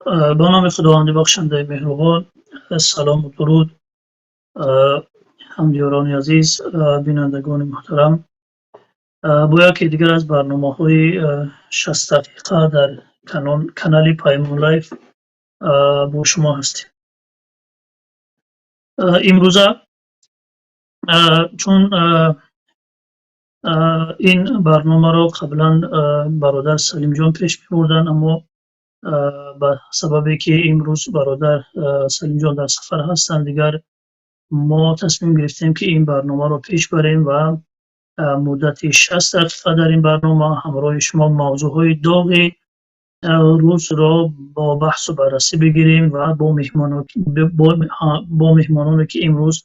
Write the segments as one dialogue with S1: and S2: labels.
S1: Ба номи Худованди бахшандаи меҳрубон, салому дуруд, ҳамдиёрони азиз, бинандагони муҳтарам. Бо яке дигар аз барномаҳои 60 дақиқа дар канали Паймон Лайф бо шумо ҳастем. Имрӯза, чун ин барномаро қаблан бародар Салимҷон пеш мебурданд, аммо ба сабабе ки имрӯз бародар Салимҷон дар сафар ҳастанд, дигар мо тасмим гирифтем, ки ин барномаро пеш барем ва муддати 60 дақиқа дар ин барнома ҳамроҳи шумо мавзӯъҳои доғи рӯзро бо баҳсу баррасӣ бигирем ва бо меҳмононе, ки имрӯз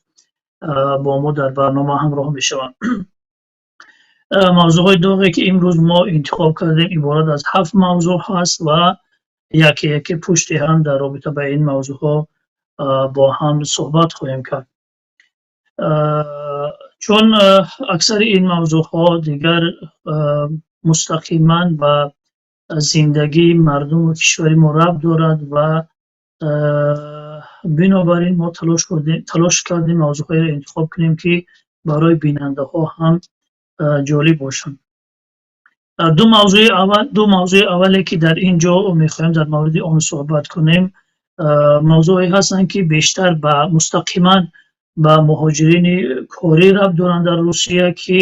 S1: бо мо дар барнома ҳамроҳ мешаванд. Мавзӯъҳои доғе, ки имрӯз мо интихоб кардем, иборат аз ҳафт мавзӯъ ҳаст ва яке яке пушти ҳам дар робита ба ин мавзӯъҳо бо ҳам суҳбат хоҳем кард. Чун аксари ин мавзӯъҳо дигар мустақиман ба зиндагии мардуму кишвари мо рабт дорад ва бинобар ин мо талош кардем мавзӯъҳоеро интихоб кунем, ки барои бинандаҳо ҳам ҷолиб бошанд. Ду мавзӯи аввале, ки дар ин ҷо мехоҳем дар мавриди он суҳбат кунем, мавзӯъҳое ҳастанд, ки бештар ба мустақиман ба муҳоҷирини корӣ рабт доранд дар Русия, ки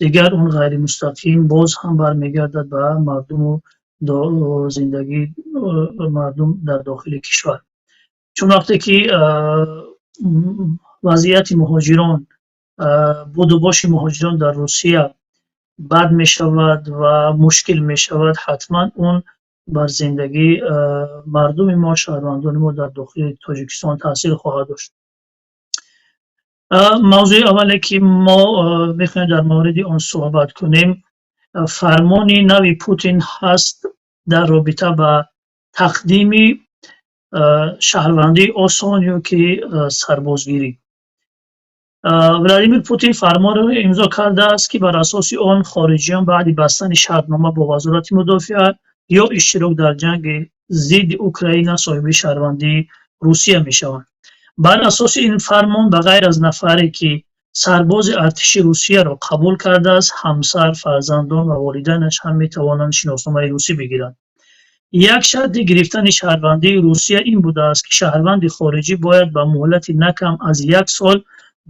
S1: дигар он ғайримустақим боз ҳам бармегардад ба мардуму зиндагии мардум дар дохили кишвар. Чун вақте ки вазъияти муҳоҷирон, будубоши муҳоҷирон дар Русия бад мешавад ва мушкил мешавад, ҳатман он бар зиндагии мардуми мо, шаҳрвандони мо дар дохили Тоҷикистон таъсир хоҳад дошт. Мавзӯи аввале, ки мо мехоҳем дар мавриди он суҳбат кунем, фармони нави Путин ҳаст дар робита ба тақдими шаҳрвандии осон ё ки сарбозгирӣ. Владимир Путин фармонро имзо кардааст, ки бар асоси он хориҷиён баъди бастани шартнома бо Вазорати мудофиа ё иштирок дар ҷанги зидди Украина соҳиби шаҳрвандии Русия мешаванд. Бар асоси ин фармон, ба ғайр аз нафаре, ки сарбози артиши Русияро қабул кардааст, ҳамсар, фарзандон ва волидайнаш ҳам метавонанд шиносномаи русӣ бигиранд. Як шарти гирифтани шаҳрвандии Русия ин будааст, ки шаҳрванди хориҷӣ бояд ба муҳлати на кам аз як сол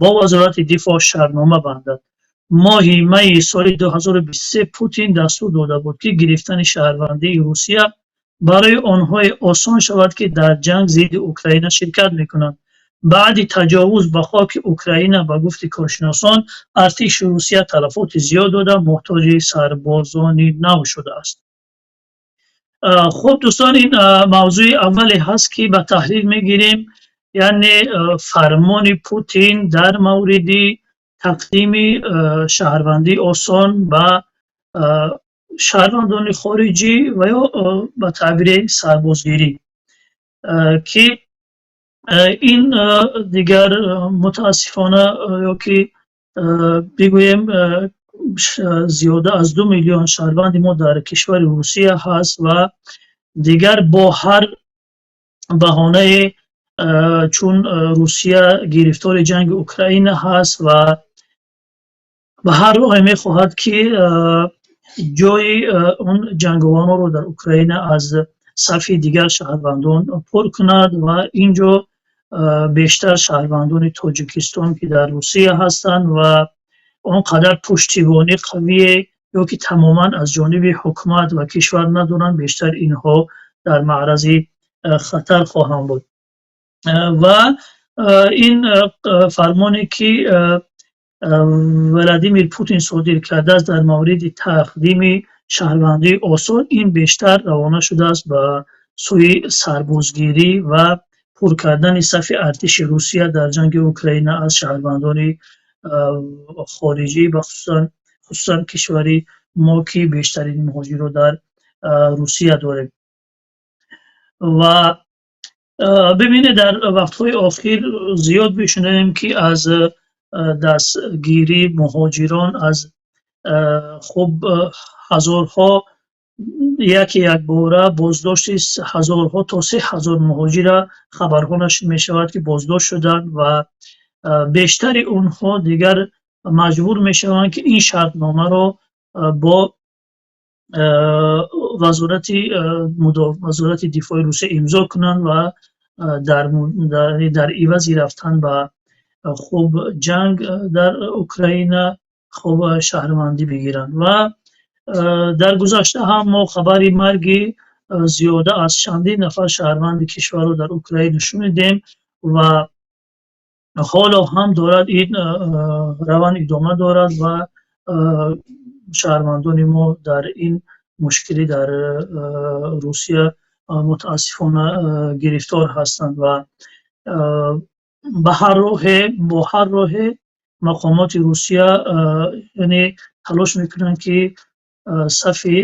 S1: бо Вазорати дифоъ шартнома бандад. Моҳи майи соли 2023 Путин дастур дода буд, ки гирифтани шаҳрвандии Русия барои онҳое осон шавад, ки дар ҷанг зидди Украина ширкат мекунанд. Баъди таҷовуз ба хоки Украина, ба гуфти коршиносон, артиши Русия талафоти зиёд дода, муҳтоҷи сарбозони нав шудааст. Хуб, дӯстон, ин мавзӯи аввале ҳаст, ки ба таҳлил мегирем, яъне фармони Путин дар мавриди тақдими шаҳрвандии осон ба шаҳрвандони хориҷӣ ва ё ба таъбири сарбозгирӣ, ки ин дигар мутаассифона ё ки бигӯем, зиёда аз 2 миллион шаҳрванди мо дар кишвари Русия ҳаст ва дигар бо ҳар баҳонае, чун Русия гирифтори ҷанги Украина ҳаст ва ба ҳар роҳе мехоҳад, ки ҷои он ҷанговаронро дар Украина аз сафи дигар шаҳрвандон пур кунад ва ин ҷо бештар шаҳрвандони Тоҷикистон, ки дар Русия ҳастанд ва он қадар пуштибонӣ қавие ё ки тамоман аз ҷониби ҳукумат ва кишвар надоранд, бештар инҳо дар маърази хатар хоҳанд буд. Ва ин фармоне, ки Владимир Путин содир кардааст дар мавриди тақдими шаҳрвандии осон, ин бештар равона шудааст ба сӯи сарбозгирӣ ва пур кардани сафи артиши Русия дар ҷанги Украина аз шаҳрвандони хориҷӣ, хусусан кишвари мо, ки бештарин муҳоҷирро дар Русия дорем. Ва бибинед, дар вақтҳои охир зиёд мешунавем, ки аз дастгирии муҳоҷирон аз хуб ҳазорҳо Яке якбора боздошти ҳазорҳо то 3000 муҳоҷира хабарҳо нашр мешавад, ки боздошт шуданд ва бештари онҳо дигар маҷбур мешаванд, ки ин шартномаро бо вазорати дифои Русия имзо кунанд ва дар ивази рафтан ба хуб ҷанг дар Украина хуб шаҳрвандӣ бигиранд. Ва дар гузашта ҳам мо хабари марги зиёда аз чандин нафар шаҳрванди кишварро дар Украина шунидем ва ҳоло ҳам дорад ин раванд идома дорад ва шаҳрвандони мо дар ин мушкилӣ дар Русия мутаассифона гирифтор ҳастанд. Ва ба ҳар роҳе, бо ҳар роҳе мақомоти Русия, яъне, талош мекунанд, ки сафи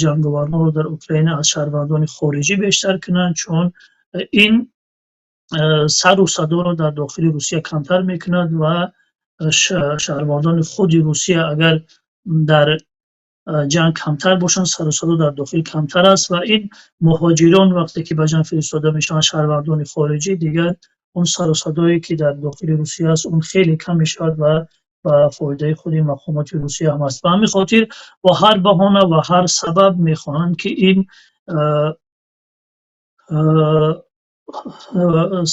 S1: ҷанговаронро дар Украина аз шаҳрвандони хориҷӣ бештар кунанд, чун ин сару садоро дар дохили Русия камтар мекунад. Ва шаҳрвандони худи Русия агар дар ҷанг камтар бошанд, сару садо дар дохил камтар аст. Ва ин муҳоҷирон вақте ки ба ҷанг фиристода мешаванд, шаҳрвандони хориҷӣ, дигар он сару садое ки дар дохили Русия аст, он хеле кам мешавад ва ба фоидаи худи мақомоти Русия ҳам аст. Ба ҳамин хотир бо ҳар баҳона ва ҳар сабаб мехоҳанд, ки ин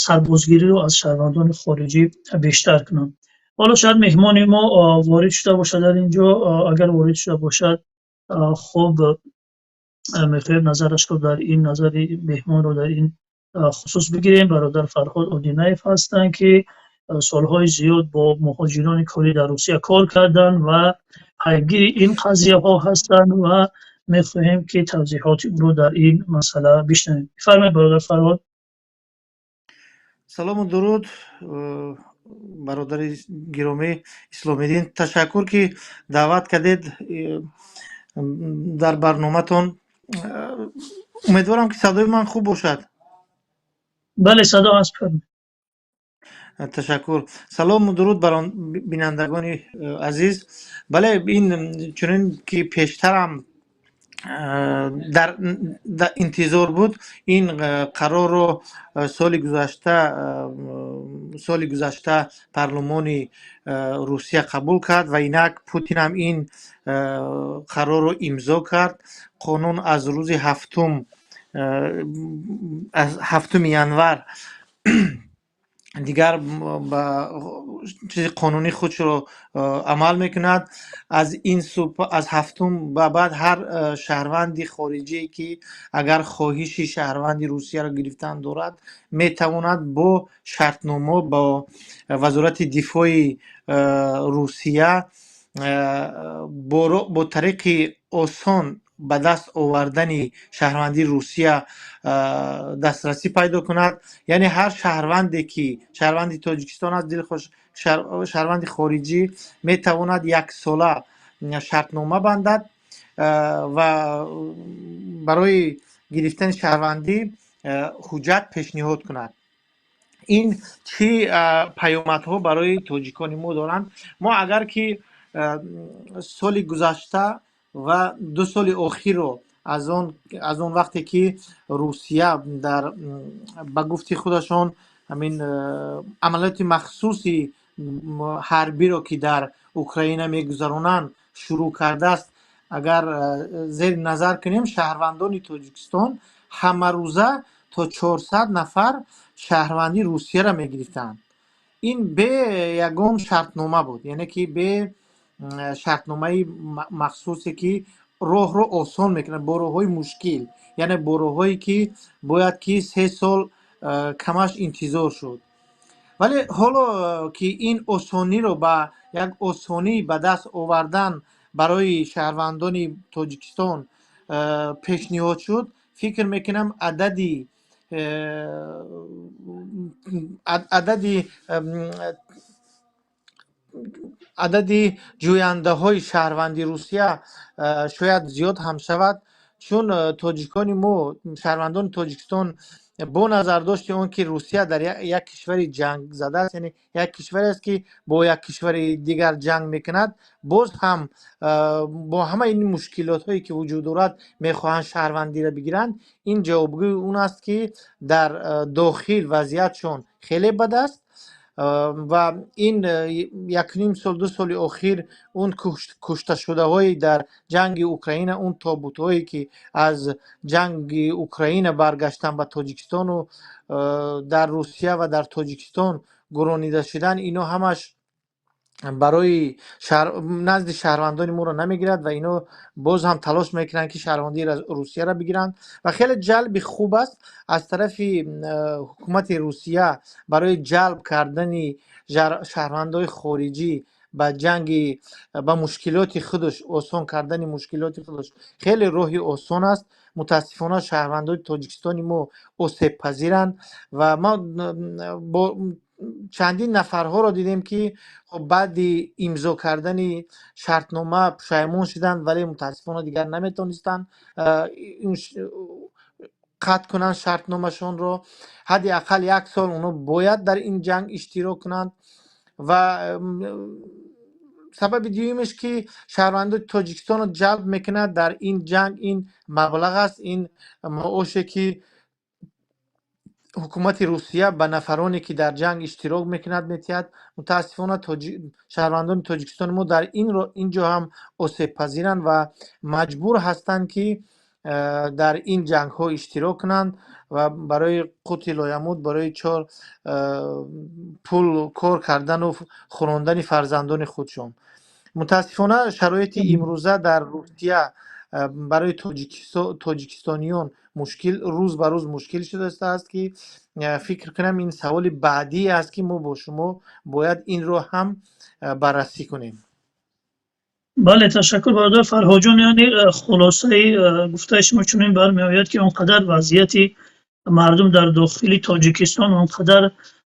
S1: сарбозгириро аз шаҳрвандони хориҷӣ бештар кунанд. Ҳоло шояд меҳмони мо ворид шуда бошад дар ин ҷо. Агар ворид шуда бошад, хуб, мехоҳем назарашро дар ин, назари меҳмонро дар ин хусус бигирем. Бародар Фарҳод Одинаев ҳастанд, ки солҳои зиёд бо муҳоҷирони корӣ дар Русия кор карданд ва пайгири ин қазияҳо ҳастанд ва мехоҳем, ки тавзеҳоти ӯро дар ин масъала бишнавем. Бифармоед, бародар Фарҳод.
S2: Салому дуруд, бародари гиромӣ Исломиддин. Ташаккур, ки даъват кардед дар барноматон. Умедворам, ки садои ман хуб бошад.
S1: Бале, садо ҳаст.
S2: Ташаккур. Салому дуруд бар он бинандагони азиз. Бале, ин чунин ки пештарам дар интизор буд, ин қарорро соли гузашта парлумони Русия қабул кард ва инак Путинам ин қарорро имзо кард. Қонун аз рӯзи ҳафтум, аз 7-уми январ дигар ба чизи қонунӣ худшро амал мекунад. Аз ин сӯ, аз ҳафтум ба баъд ҳар шаҳрванди хориҷие, ки агар хоҳиши шаҳрванди Русияро гирифтан дорад, метавонад бо шартнома бо Вазорати дифои Русия бо тариқи осон ба даст овардани шаҳрвандии Русия дастрасӣ пайдо кунад. Яъне ҳар шаҳрванде, ки шаҳрванди Тоҷикистон аст, дилхош шаҳрванди хориҷӣ, метавонад яксола шартнома бандад ва барои гирифтани шаҳрвандӣ ҳуҷҷат пешниҳод кунад. Ин чӣ паёмадҳо барои тоҷикони мо доранд? Мо агар ки соли гузашта ва 2 соли охирро, аз он вақте ки Русия дар, ба гуфти худашон, ҳамин амалиёти махсуси ҳарбиро, ки дар Украина мегузаронанд, шурӯъ кардааст, агар зери назар кунем, шаҳрвандони Тоҷикистон ҳамарӯза то 400 нафар шаҳрвандии Русияро мегирифтанд. Ин бе ягон шартнома буд, яъне ки бе шартномаи махсусе, ки роҳро осон мекунад бо роҳҳои мушкил, яъне бо роҳҳое, ки бояд ки 3 сол камаш интизор шуд. Вале ҳоло ки ин осониро, ба як осонӣ ба даст овардан барои шаҳрвандони Тоҷикистон пешниҳод шуд, фикр мекунам, адади ҷӯяндаҳои шаҳрванди Русия шояд зиёд ҳам шавад, чун тоҷикони мо, шаҳрвандони Тоҷикистон Бо назардошти он ки Русия дар як кишвари ҷангзада аст, яъне як кишваре аст, ки бо як кишвари дигар ҷанг мекунад, боз ҳам бо ҳамаи ин мушкилотҳое, ки вуҷуд дорад, мехоҳанд шаҳрвандиро бигиранд. Ин ҷавобгӯи он аст, ки дар дохил вазъиятшон хеле бад аст ва ин 1,5 сол, 2 соли охир он кушташудаҳои дар ҷанги Украина, он тобутҳое, ки аз ҷанги Украина баргаштан ба Тоҷикистону дар Русия ва дар Тоҷикистон гуронида шудан, ино ҳамаш барои назди шаҳрвандони моро намегирад ва ино боз ҳам талош мекунанд, ки шаҳрвандии Русияро бигиранд. Ва хеле ҷалби хуб аст аз тарафи ҳукумати Русия барои ҷалб кардани шаҳрвандои хориҷӣ ба ҷанги, ба мушкилоти худаш, осон кардани мушкилоти худаш хеле роҳи осон аст. Мутаассифона, шаҳрвандои Тоҷикистони мо осебпазиранд ва ма бо чандин нафарҳоро дидем, ки хоб баъди имзо кардани шартнома пушаймон шуданд, вале мутаассифона дигар наметонистанд қатъ кунанд шартномашонро. Ҳадди ақал як сол онҳо бояд дар ин ҷанг иштирок кунанд. Ва сабаби дуюмеш, ки шаҳрвандои Тоҷикистонро ҷалб мекунад дар ин ҷанг, ин маблағ аст, ин маоше, ки ҳукумати Русия ба нафароне, ки дар ҷанг иштирок мекунад, метиҳад. Мутаассифона, шаҳрвандони Тоҷикистони мо дар ин ҷо ҳам осебпазиранд ва маҷбур ҳастанд, ки дар ин ҷангҳо иштирок кунанд ва барои қути лоямут, барои чор пул кор кардану хӯрондани фарзандони худшон. Мутаассифона, шароити имрӯза дар Русия барои тоҷикистониён мушкил, рӯз ба рӯз мушкил шудааст, ки фикр кунам, ин саволи баъдие аст, ки мо бо шумо бояд инро ҳам баррасӣ кунем.
S1: Бале, ташаккур, бародар Фарҳодҷон. Яъне хулосаи гуфтаи шумо чунин бармеояд, ки он қадар вазъияти мардум дар дохили Тоҷикистон он қадар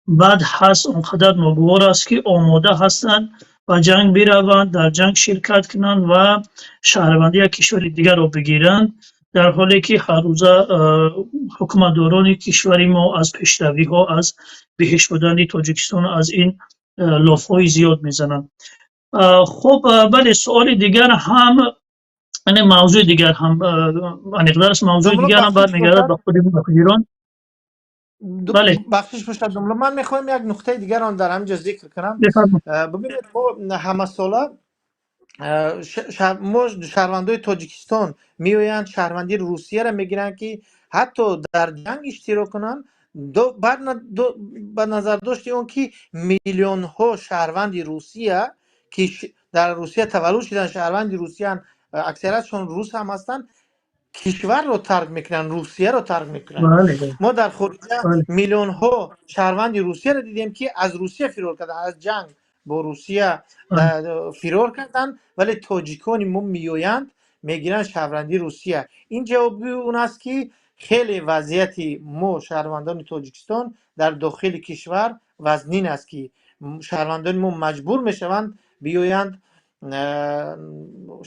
S1: бад ҳаст, он қадар ногувор аст, ки омода ҳастанд ба ҷанг бираванд, дар ҷанг ширкат кунанд ва шаҳрвандии як кишвари дигарро бигиранд, дар ҳоле ки ҳаррӯза ҳукуматдорони кишвари мо аз пешравиҳо, аз биҳишт будани Тоҷикистон, аз ин лофҳои зиёд мезананд. Хуб, бале, суоли дигар ҳам, яъне мавзӯи дигар ҳам аниқтар аст, мавзӯи
S2: Домла,
S1: дигар ҳам
S2: бахшиш
S1: бармегардад
S2: бошад.
S1: ба худи муҳоҷирон. Бале.
S2: Бахшиш бошад, домла, ман мехоҳам як нуқтаи дигарро дар ҳамин ҷо зикр кунам.
S1: Бифармоед.
S2: Бибинед, мо ҳамасола мо шаҳрвандои Тоҷикистон меоянд, шаҳрвандии Русияро мегиранд, ки ҳатто дар ҷанг иштирок кунанд, ба назардошти он ки миллионҳо шаҳрванди Русия, ки дар Русия таваллуд шуданд, шаҳрванди Русияанд, аксариятшон рус ҳам ҳастанд, кишварро тарк мекунанд, Русияро тарк мекунанд. Мо дар хориҷа миллионҳо шаҳрванди Русияро дидем, ки аз Русия фирор карданд, аз ҷанг бо Русия фирор карданд, вале тоҷикони мо меоянд, мегиранд шаҳрвандии Русия. Ин ҷавоби он аст, ки хеле вазъияти мо, шаҳрвандони Тоҷикистон, дар дохили кишвар вазнин аст, ки шаҳрвандони мо маҷбур мешаванд биёянд,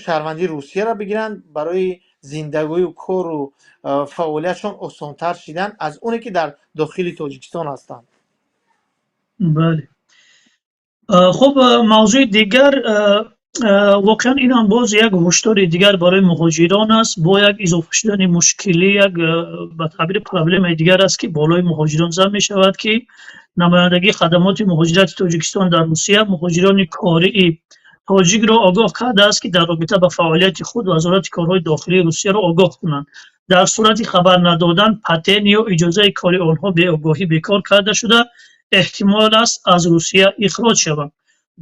S2: шаҳрвандии Русияро бигиранд барои зиндагию кору фаъолиятшон осонтар шидан аз оне, ки дар дохили Тоҷикистон ҳастанд.
S1: Бале. Хуб, мавзӯи дигар, воқеан ин ҳам боз як ҳушдори дигар барои муҳоҷирон аст, бо як изофа шудани мушкилӣ, як ба таъбири проблемаи дигар аст, ки болои муҳоҷирон зам мешавад, ки намояндагии хадамоти муҳоҷирати Тоҷикистон дар Русия муҳоҷирони кории тоҷикро огоҳ кардааст, ки дар робита ба фаъолияти худ Вазорати корҳои дохилии Русияро огоҳ кунанд. Дар сурати хабар надодан, патент ё иҷозаи кори онҳо беогоҳӣ бекор карда шуда, эҳтимол аст, аз Русия ихроҷ шаванд.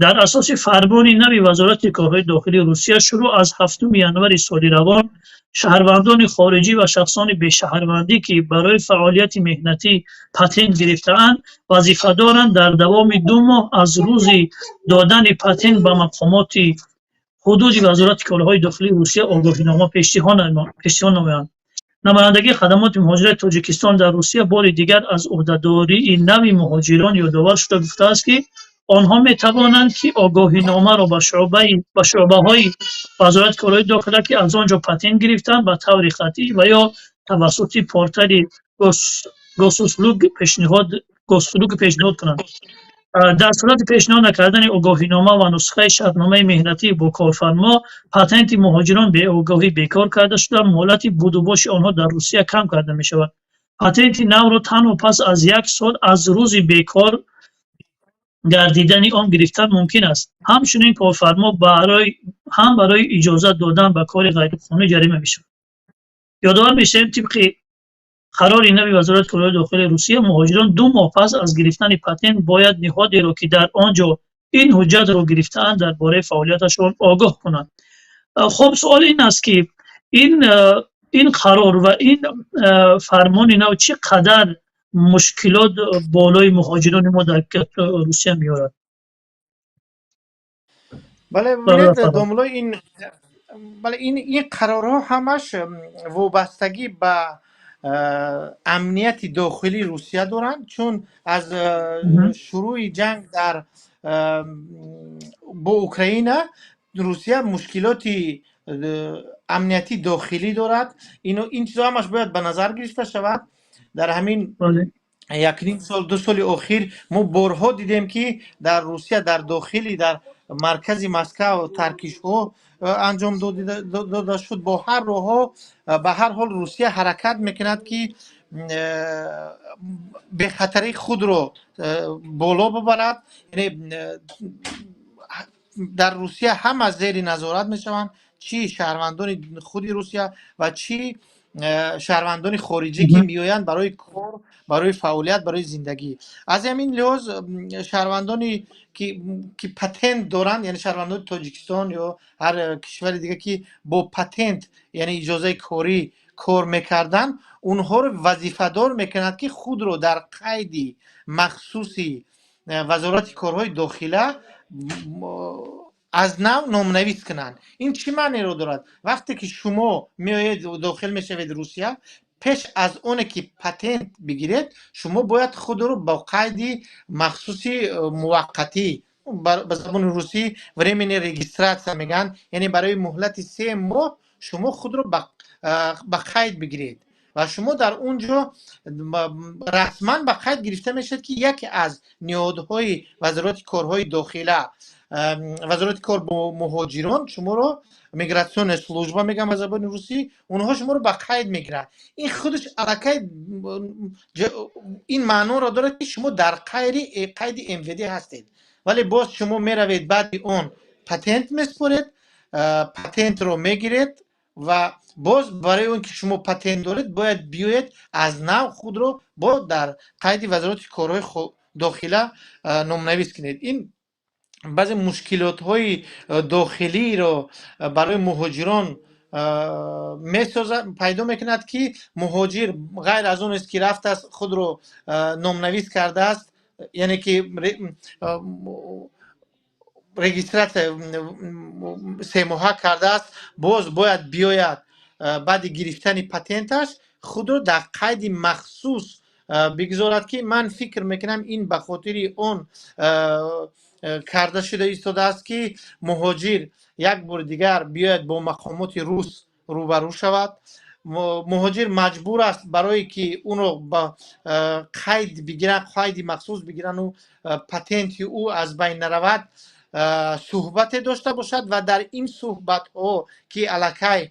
S1: Дар асоси фармони нави Вазорати корҳои дохилии Русия, шурӯъ аз 7 январи соли равон шаҳрвандони хориҷӣ ва шахсони бешаҳрвандӣ, ки барои фаъолияти меҳнатӣ патент гирифтаанд, вазифа доранд дар давоми 2 моҳ аз рӯзи додани патент ба мақомоти ҳудуди Вазорати корҳои дохилии Русия огоҳинома пешниҳод намоянд. Намояндагии хадамоти муҳоҷирати Тоҷикистон дар Русия бори дигар аз ӯҳдадории нави муҳоҷирон ёдовар шуда, гуфтааст, ки онҳо метавонанд, ки огоҳиномаро ба шӯъбаҳои Вазорати корҳои дохила, ки аз он ҷо патент гирифтанд, ба таври хаттӣ ва ё тавассути портали Госуслуг пешниҳод кунанд. Дар сурати пешниҳод накардани огоҳинома ва нусхаи шартномаи меҳнатӣ бо корфармо, патенти муҳоҷирон беогоҳӣ бекор карда шуда, муҳлати будубоши онҳо дар Русия кам карда мешавад. Патенти навро танҳо пас аз як сол аз рӯзи бекор гардидани он гирифтан мумкин аст. Ҳамчунин корфармо ҳам барои иҷозат додан ба кори ғайриқонунӣ ҷарима мешавад. Ёдовар мешавем, тибқи қарори нави Вазорати корҳои дохилии Русия, муҳоҷирон 2 моҳ пас аз гирифтани патент бояд ниҳодеро, ки дар он ҷо ин ҳуҷҷатро гирифтаанд, дар бораи фаъолияташон огоҳ кунанд. Хуб, суол ин аст, ки ин қарор ва ин фармони нав чӣ қадар мушкилот болои муҳоҷирони мо дар Русия меорад?
S2: Бале, бибинед, домулло, ин, бале, ин қарорҳо ҳамаш вобастагӣ ба амнияти дохилии Русия доранд, чун аз шурӯи ҷанг дар бо Украина Русия мушкилоти амнияти дохилӣ дорад. Ин чизо ҳамаш бояд ба назар гирифта шавад. Дар ҳамин якним сол, 2 соли охир мо борҳо дидем, ки дар Русия, дар дохили, дар маркази Москав таркишҳо анҷом дода шуд. Бо ҳар роҳҳо, ба ҳар ҳол, Русия ҳаракат мекунад, ки бехатарии худро боло бибарад. Яъне дар Русия ҳама зери назорат мешаванд, чӣ шаҳрвандони худи Русия ва чӣ шаҳрвандони хориҷӣ, ки меоянд барои кор, барои фаъолият, барои зиндагӣ. Аз ҳамин лиҳоз шаҳрвандоне, ки патент доранд, яъне шаҳрвандони Тоҷикистон ё ҳар кишвари дига, ки бо патент, яъне иҷозаи корӣ кор мекарданд, онҳоро вазифадор мекунад, ки худро дар қайди махсуси Вазорати корҳои дохила аз нав номнавис кунанд. Ин чӣ маънеро дорад? Вақте ки шумо меоед, дохил мешавед Русия, пеш аз оне ки патент бигиред, шумо бояд худро бо қайди махсуси муваққатӣ, ба забони русӣ временная регистрация мегӯянд, яъне барои муҳлати 3 моҳ шумо худро ба қайд бигиред ва шумо дар он ҷо расман ба қайд гирифта мешавад, ки яке аз ниҳодҳои Вазорати корҳои дохила, Вазорати кор бо муҳоҷирон шуморо, миграционная служба мегӯям ба забони русӣ, онҳо шуморо ба қайд мегиранд. Ин худаш аллакай ин маъноро дорад, ки шумо дар қайди МВД ҳастед. Вале боз шумо меравед, баъди он патент меспоред, патентро мегиред ва боз барои он ки шумо патент доред, бояд биёед, аз нав худро бо дар қайди Вазорати корҳои дохила номнавис кунед. Ин баъзе мушкилотҳои дохилиро барои муҳоҷирон месозад, пайдо мекунад, ки муҳоҷир ғайр аз он аст, ки рафтааст, худро номнавис кардааст, яъне ки регистрация 3 моҳа кардааст, боз бояд биёяд, баъди гирифтани патенташ худро дар қайди махсус бигзорад, ки ман фикр мекунам, ин ба хотири он карда шуда истодааст, ки муҳоҷир як бори дигар биёяд, бо мақомоти рус рӯбарӯ шавад. Муҳоҷир маҷбур аст, барое ки ӯро ба қайд бигиранд, қайди махсус бигирану патенти ӯ аз байн наравад, суҳбате дошта бошад. Ва дар ин суҳбатҳо, ки аллакай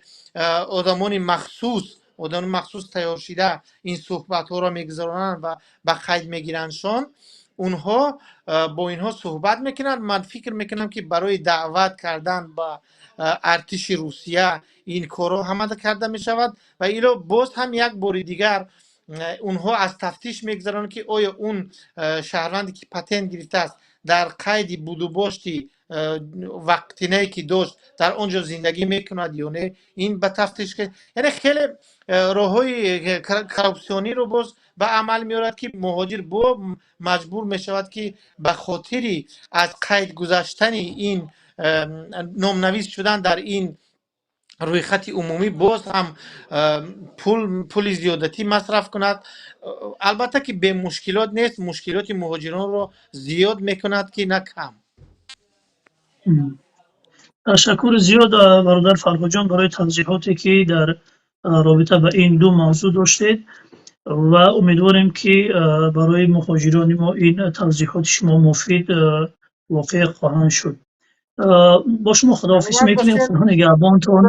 S2: одамони махсус тайёршида ин суҳбатҳоро мегузаронанд ва ба қайд мегирандшон, онҳо бо инҳо суҳбат мекунанд. Ман фикр мекунам, ки барои даъват кардан ба артиши Русия ин корҳо ҳама карда мешавад. Ва ило боз ҳам як бори дигар онҳо аз тафтиш мегузаронанд, ки оё он шаҳрванде, ки патент гирифтааст, дар қайди будубошти вақтинае, ки дошт, дар он ҷо зиндагӣ мекунад ё не. Ин ба тафтиш, яъне хеле роҳҳои коррупсиониро боз ба амал меорад, ки муҳоҷир бо маҷбур мешавад, ки ба хотири аз қайд гузаштани ин, номнавис шудан дар ин рӯйхати умумӣ, боз ҳам пули зиёдатӣ масраф кунад. Албатта ки бемушкилот нест, мушкилоти муҳоҷиронро зиёд мекунад, ки на кам.
S1: Ташаккури зиёд, бародар Фарҳодҷон, барои тавзеҳоте, ки дар робита ба ин ду мавзӯъ доштед. Ва умедворем, ки барои муҳоҷирони мо ин тавзеҳоти шумо муфид воқеъ хоҳанд шуд. Бо шумо худоҳофиз мекунем, Худо нигаҳбонтон.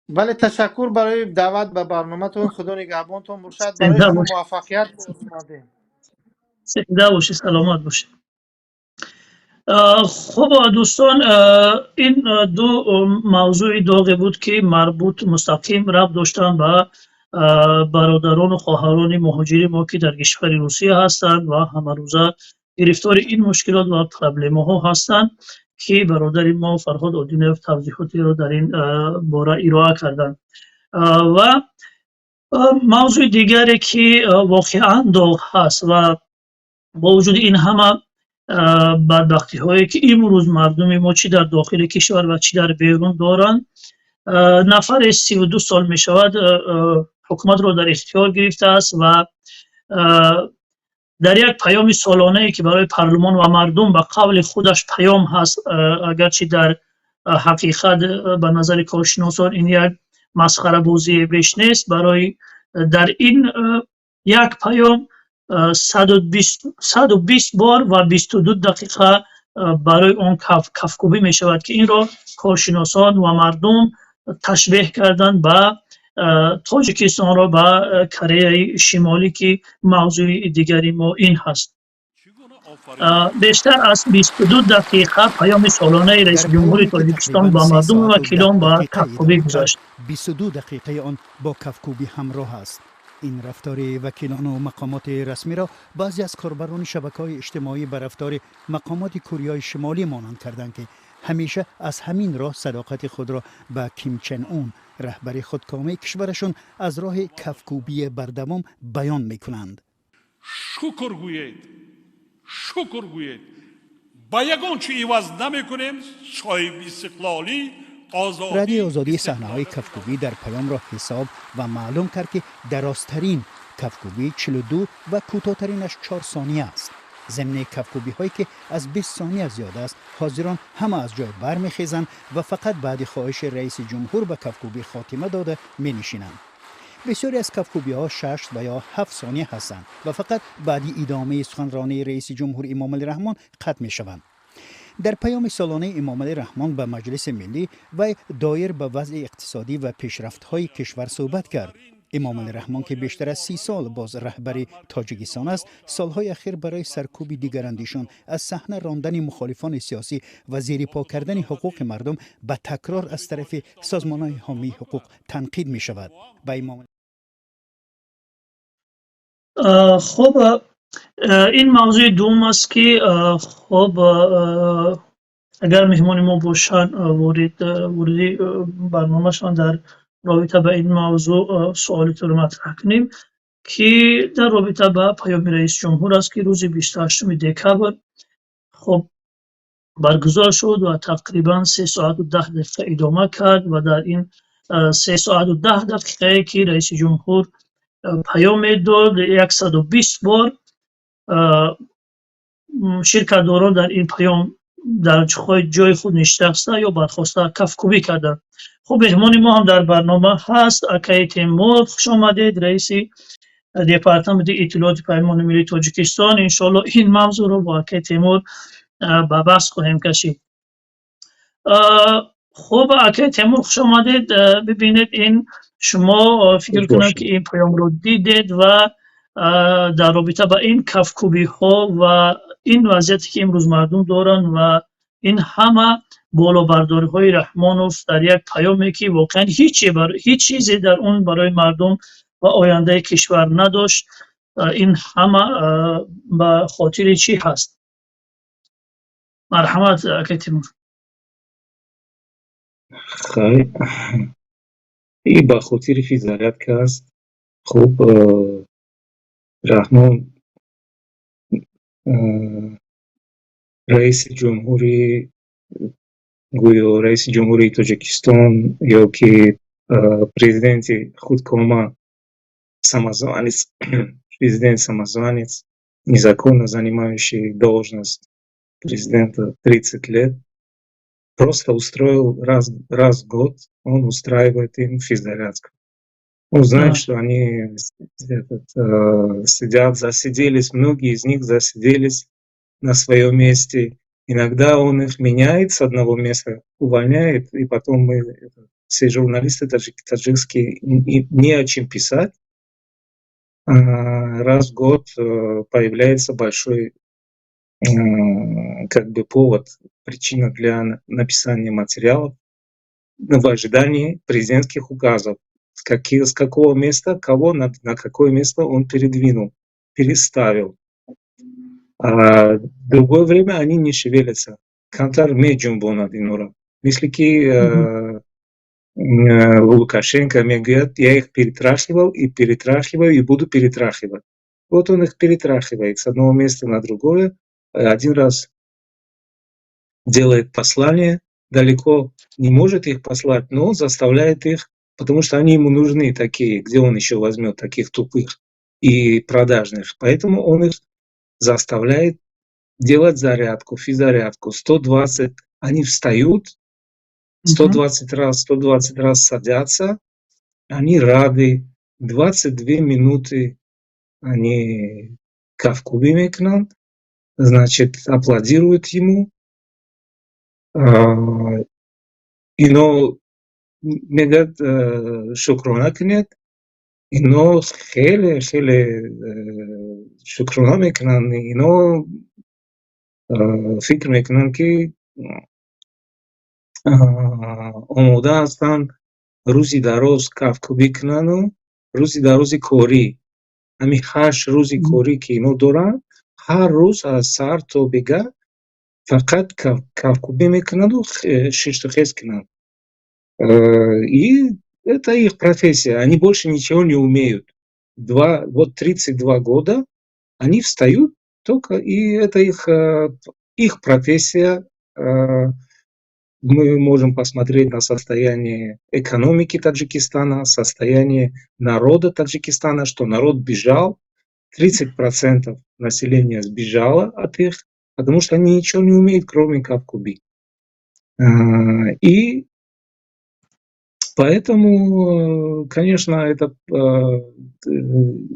S2: Бале, ташаккур барои даъват ба барноматон. Худо нигаҳбонтон бошад, барои шумо муваффақият орзумандем.
S1: Зинда бошед, саломат бошед. Хуб, дӯстон, ин ду мавзӯи доғе буд, ки марбут мустақим рабт доштанд ба бародарону хоҳарони муҳоҷири мо, ки дар кишвари Русия ҳастанд ва ҳамарӯза гирифтори ин мушкилот ва проблемаҳо ҳастанд, ки бародари мо Фарҳод Одинаев тавзеҳотеро дар ин бора ироа карданд. Ва мавзӯи дигаре, ки воқеан доғ ҳаст ва бо вуҷуди ин ҳама бадбахтиҳое, ки имрӯз мардуми мо чӣ дар дохили кишвар ва чӣ дар берун доранд, нафаре 32 сол мешавад, ҳукуматро дар ихтиёр гирифтааст ва дар як паёми солонае, ки барои парлумон ва мардум ба қавли худаш паём ҳаст, агарчи дар ҳақиқат ба назари коршиносон ин як масхарабозие беш нест, барои дар ин як паём 120 бор ва 22 дақиқа барои он кафкӯбӣ мешавад, ки инро коршиносон ва мардум ташбеҳ карданд ба Тоҷикистонро ба Кореяи Шимолӣ, ки мавзӯи дигари мо ин ҳаст. Бештар аз 22 дақиқа паёми солонаи раиси ҷумҳури Тоҷикистон ба мардуму вакилон ба кафкӯбӣ гузашт.
S3: 22 дақиқаи он бо кафкӯбӣ ҳамроҳ аст. Ин рафтори вакилону мақомоти расмиро баъзе аз корбарони шабакаҳои иҷтимоӣ ба рафтори мақомоти Кореяи Шимолӣ монанд карданд, ки ҳамеша аз ҳамин роҳ садоқати худро ба Ким Чен Ун, раҳбари худкомаи кишварашон, аз роҳи кафкӯбии бардавом баён мекунанд.
S4: Шукр гӯед, шукр гӯед, ба ягон чи иваз намекунем соҳиби истиқлолӣ.
S3: Радиои Озодӣ саҳнаҳои кафкӯбӣ дар паёмро ҳисоб ва маълум кард, ки дарозтарин кафкӯбӣ 42 ва кӯтоҳтаринаш 4 сония аст. Зимни кафкӯбиҳое, ки аз 20 сония зиёд аст, ҳозирон ҳама аз ҷой бармехезанд ва фақат баъди хоҳиши раиси ҷумҳур ба кафкӯбӣ хотима дода менишинанд. Бисёре аз кафкӯбиҳо 6 ва ё 7 сония ҳастанд ва фақат баъди идомаи суханронии раиси ҷумҳур Эмомалӣ Раҳмон қатъ мешаванд. Дар паёми солонаи Эмомалӣ Раҳмон ба Маҷлиси Миллӣ вай доир ба вазъи иқтисодӣ ва пешрафтҳои кишвар суҳбат кард. Эмомалӣ Раҳмон, ки бештар аз 30 сол боз раҳбари Тоҷикистон аст, солҳои ахир барои саркӯби дигарандешон, аз саҳна рондани мухолифони сиёсӣ ва зерипо кардани ҳуқуқи мардум ба такрор аз тарафи созмонҳои ҳомии ҳуқуқ танқид мешавад. Ба Эмомалӣ
S1: Хуб, ин мавзӯи дуюм аст, ки хуб, агар меҳмони мо бошанд, вориди барномашон, дар робита ба ин мавзӯъ суолеро матраҳ кунем, ки дар робита ба паёми раиси ҷумҳур аст, ки рӯзи 28 декабр хуб баргузор шуд ва тақрибан 3 соату 10 дақиқа идома кард. Ва дар ин 3 соату 10 дақиқае, ки раиси ҷумҳур паём медод, 120 бор ширкатдорон дар ин паём дар ҷои худ нишаста ё бархоста кафкӯбӣ карданд. Хуб, меҳмони мо ҳам дар барнома ҳаст, акаи Темур, хуш омадед, раиси департаменти иттилооти Паймони Миллии Тоҷикистон. Иншоалло, ин мавзӯъро бо акаи Темур ба баҳс хоҳем кашид. Хуб, акаи Темур, хуш омадед. Бибинед, ин шумо фикр кунам, ки ин паёмро дидед ва дар робита ба ин кафкӯбиҳо ва ин вазъияте, ки имрӯз мардум доранд, ва ин ҳама болобардориҳои Раҳмонов дар як паёме, ки воқеан ҳеҷ чизе дар он барои мардум ва ояндаи кишвар надошт, ин ҳама ба хотири чӣ ҳаст? Марҳамат, акаи Тимур.
S5: Хай, и ба хотири физзарядка аст. Хуб, Раҳмон, раиси ҷумҳури, гӯё раиси ҷумҳурии Тоҷикистон ё ки президенти худкома, самозванец, президент самозванец, незаконно занимающий должность президента 30 лет, просто устроил раз в год, он устраивает им физзарядку. Он знает, что они этот, сидят, засиделись, многие из них засиделись на своем месте. Иногда он их меняет с одного места, увольняет, и потом мы, все журналисты таджикские, не о чем писать. Раз в год появляется большой как бы повод, причина для написания материалов в ожидании президентских указов. С какого места, кого на какое место он передвинул, переставил. А в другое время они не шевелятся. Камтар меҷунбонад инора. Мисли ки Лукашенко мегӯяд: «Я их перетрахивал и перетрахиваю и буду перетрахивать». Вот он их перетрахивает с одного места на другое. Один раз делает послание, далеко не может их послать, но он заставляет их, потому что они ему нужны такие, где он еще возьмет таких тупых и продажных. Поэтому он их заставляет делать зарядку, физзарядку. 120, они встают, 120 раз, 120 раз садятся, они рады, 22 минуты они кафкӯбӣ мекунанд, значит, аплодируют ему. Ино мегӯяд, шукрона кунед, ино хеле хеле шукрона мекунанд, ино фикр мекунанд, ки омода ҳастанд рӯзи дароз кафкӯбӣ кунану рӯзи дарози корӣ, ҳамин 8 рӯзи корӣ, ки ино доранд, ҳар рӯз аз саҳар то бегаҳ фақат кафкӯбӣ мекунанду шиштухез кунанд. И это их профессия, они больше ничего не умеют. Вот 32 года они встают только, и это их профессия. Мы можем посмотреть на состояние экономики Таджикистана, состояние народа Таджикистана, что народ бежал, 30% населения сбежало от их, потому что они ничего не умеют, кроме кафкӯбӣ. И поэтому, конечно, это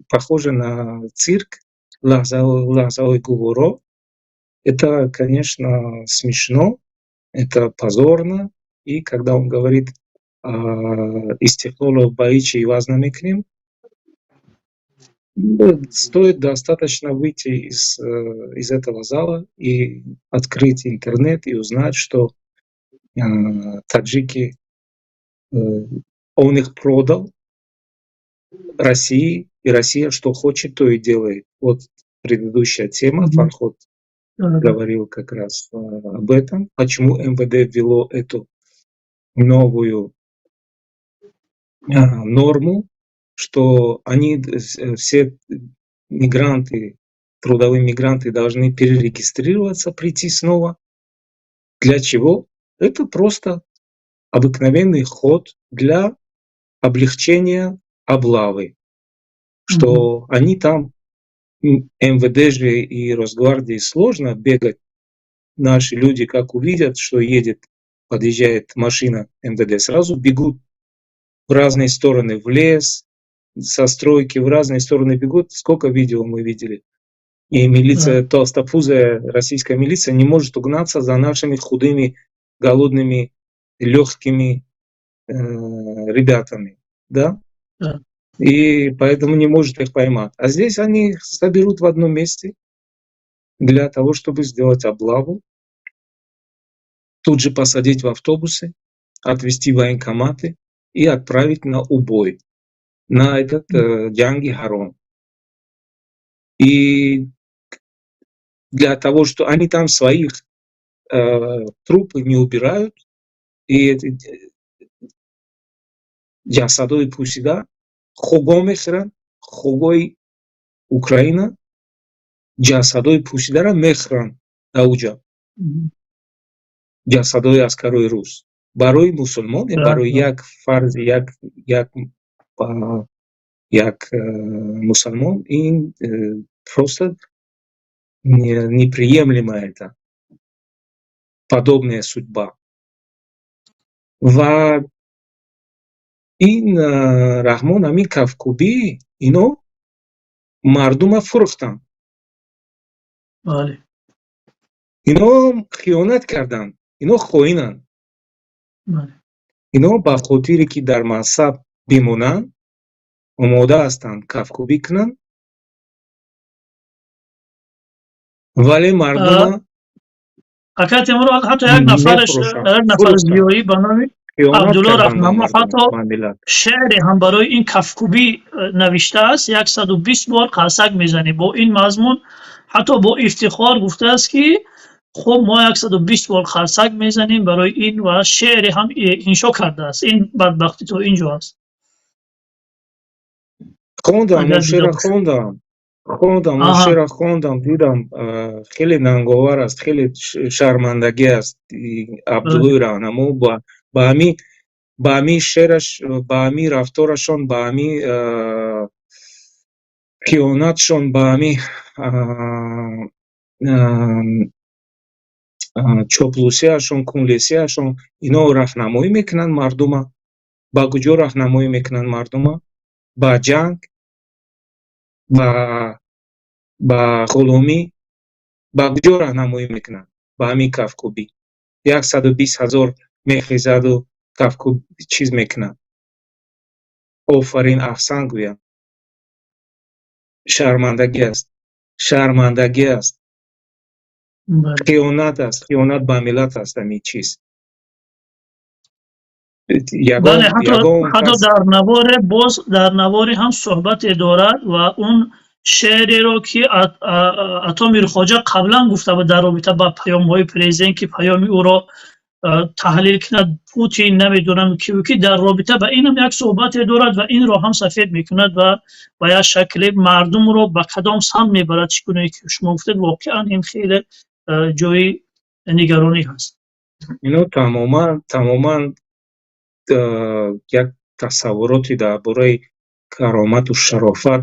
S5: похоже на цирк, лаҳзаҳои гуворо. Это, конечно, смешно, это позорно. И когда он говорит: «Истиқлолро ба ҳеҷ иваз намекунем», стоит достаточно выйти из этого зала и открыть интернет и узнать, что таджики, он их продал России, и Россия что хочет, то и делает. Вот предыдущая тема, Фарход говорил как раз об этом, почему МВД ввело эту новую норму, что они все мигранты, трудовые мигранты должны перерегистрироваться, прийти снова. Для чего? Это просто обыкновенный ход для облегчения облавы, что они там, МВД же и Росгвардии сложно бегать. Наши люди, как увидят, что едет, подъезжает машина МВД, сразу бегут в разные стороны, в лес, со стройки в разные стороны бегут. Сколько видео мы видели. И милиция, толстопузая российская милиция не может угнаться за нашими худыми, голодными, легкими ребятами. Да?
S1: Да.
S5: И поэтому не может их поймать. А здесь они их соберут в одном месте для того, чтобы сделать облаву, тут же посадить в автобусы, отвезти в военкоматы и отправить на убой, на этот ҷанги ҳаром. И для того, что они там своих трупы не убирают, и эти ҷасадои пӯсида хокҳо мехӯранд, хокҳои Украина ҷасадои пӯсидаро мехӯранд дар ҷасадои аскарои рус. Барои мусулмон, барои як фарзи як мусалмон ин просто неприемлемо, это подобная судьба. Ва Ин Раҳмон, ҳамин кафкӯбӣ, ино мардума фурӯхтанд. Ино хиёнат карданд, ино хоинанд. Ино ба хотире ки дар мансаб бимонанд, омода ҳастанд кафкӯбӣ кунанд, вале мардума
S1: Ака Темур, ҳатто як нафараш,
S5: мефурӯшанд.
S1: як нафар
S5: Фурӯхтанд.
S1: зиёӣ ба номи
S5: Хиёнат
S1: Абдулло
S5: карданд ба
S1: Раҳнамо
S5: мардум,
S1: ҳатто
S5: ба миллат.
S1: шеъре ҳам барои ин кафкӯбӣ навиштааст: 120 бор қарсак мезанем. Бо ин мазмун ҳатто бо ифтихор гуфтааст, ки хуб, мо 120 бор қарсак мезанем барои ин, ва шеъре ҳам иншо кардааст. Ин бадбахтӣ то ин ҷо аст.
S5: Хондам.
S1: Агар
S5: Он
S1: дида
S5: шеъра
S1: бошед.
S5: хондам, он шеъра хондам, дидам, хеле нанговар аст, хеле шармандагӣ аст. Абдуллои Раҳнамо ба ҳамин шеъраш, ба ҳамин рафторашон, ба ҳамин хиёнатшон, ба ҳамин чоплусияшон, кунлесияшон ино роҳнамоӣ мекунанд мардума. Ба куҷо роҳнамоӣ мекунанд мардума? Ба ҷанг, ба ғуломӣ. Ба куҷо роҳнамоӣ мекунанд? Ба ҳамин кафкӯбӣ 120 000 мехезаду кафкӯб чиз мекунад, офарин, аҳсан гӯянд. Шармандагӣ аст, шармандагӣ аст. Хиёнат аст, хиёнат ба миллат аст ҳамин чиз.
S1: Бале, ҳатто дар наворе, боз дар наворе ҳам суҳбате дорад ва он шеъреро, ки Ато Мирхоҷа қаблан гуфта буд дар робита ба паёмҳои президент, ки паёми ӯро таҳлил кунад Путин, намедонам киву ки, дар робита ба инам як суҳбате дорад ва инро ҳам сафед мекунад ва ба як шакле мардумро ба кадом самт мебарад. Чӣ гуне ки шумо гуфтед, воқеан ин хеле ҷои нигаронӣ ҳаст.
S5: Ино тамоман як тасаввуроте дар бораи каромату шарофат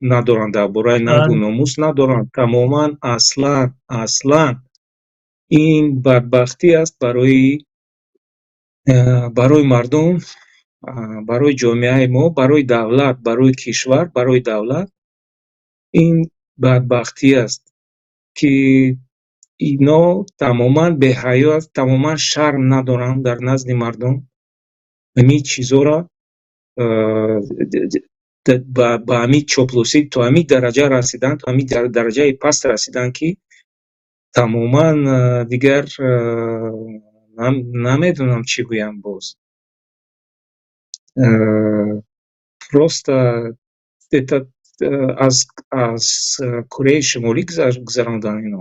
S5: надоранд, дар бораи нангу номус надоранд тамоман, аслан, аслан. Ин бадбахтӣ аст барои мардум, барои ҷомеаи мо, барои давлат, барои кишвар, барои давлат. Ин бадбахтӣ аст, ки ино тамоман беҳаё аст, тамоман шарм надоранд дар назди мардум. Ҳамин чизҳоро ба ҳамин чоплусӣ то ҳамин дараҷа расиданд, то ҳамин дараҷаи паст расиданд, ки тамоман дигар намедонам чӣ гӯям боз. Просто это аз Кореяи Шимолӣ гузаронданд ино.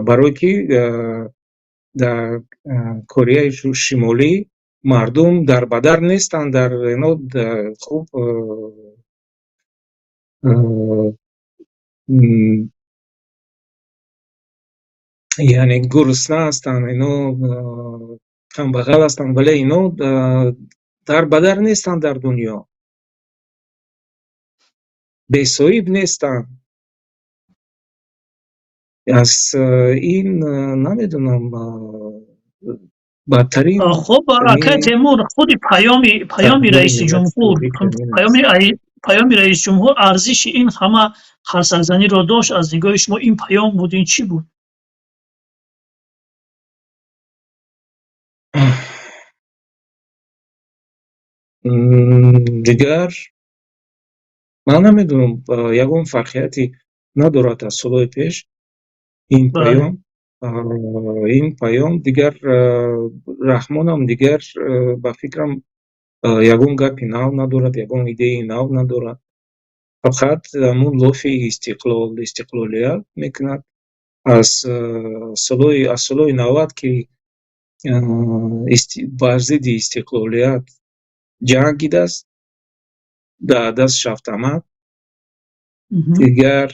S5: Барое ки дар Кореяи Шимолӣ мардум дарбадар нестанд, дар ино хуб яъне гурусна ҳастанд, ино камбағал ҳастанд, вале ино дарбадар нестанд дар дунё, бесоҳиб нестанд. Аз ин намедонам, бадтарин
S1: Хуб, акай Темур, худи паёми раиси ҷумҳур, паёми раиси ҷумҳур арзиши ин ҳама қарсакзаниро дошт аз нигоҳи шумо? Ин паём буд, ин чӣ буд?
S5: Дигар ман намедонам, ягон фарқияте надорад аз солҳои пеш ин паём. Ин паём дигар, Раҳмонам дигар, ба фикрам, ягон гапи нав надорад, ягон идеяи нав надорад, фақат ҳамун лофи истиқлол, истиқлолият мекунад. Аз солҳои 90, ки бар зидди истиқлолият ҷангидааст, дар даст шафтамад, дигар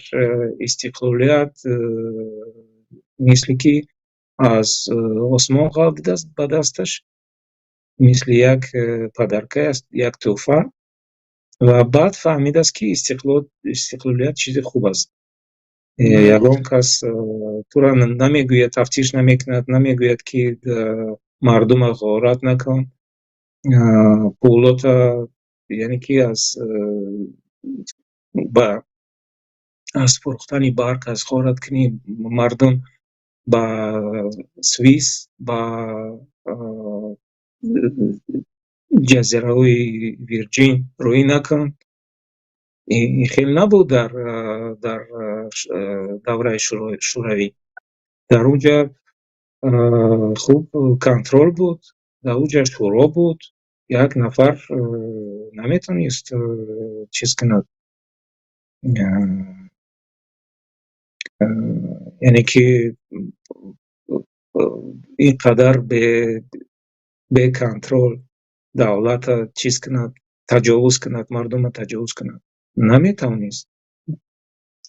S5: истиқлолият мисли ки аз осмон ғалтидааст ба дасташ, мисли як подарка аст, як тӯҳфа, ва баъд фаҳмидааст, ки истиқлолият чизи хуб аст. Ягон кас тура намегӯяд, тафтиш намекунад, намегӯяд, ки Мардума ғорат накун, пулота, яъне ки аз ба аз фурӯхтани барқ, аз ғорат кунӣ мардум ба Свис, ба ҷазираҳои Вирҷин рӯӣ накун. Ин хел набуд дар давраи Шӯравӣ. Дар он ҷа хуб контроль буд, дар он ҷа шӯро буд, як нафар наметавонист чиз кунад, яъне ки ин қадар бе контроль давлата чиз кунад, таҷовуз кунад, мардума таҷовуз кунад. Наметавонист.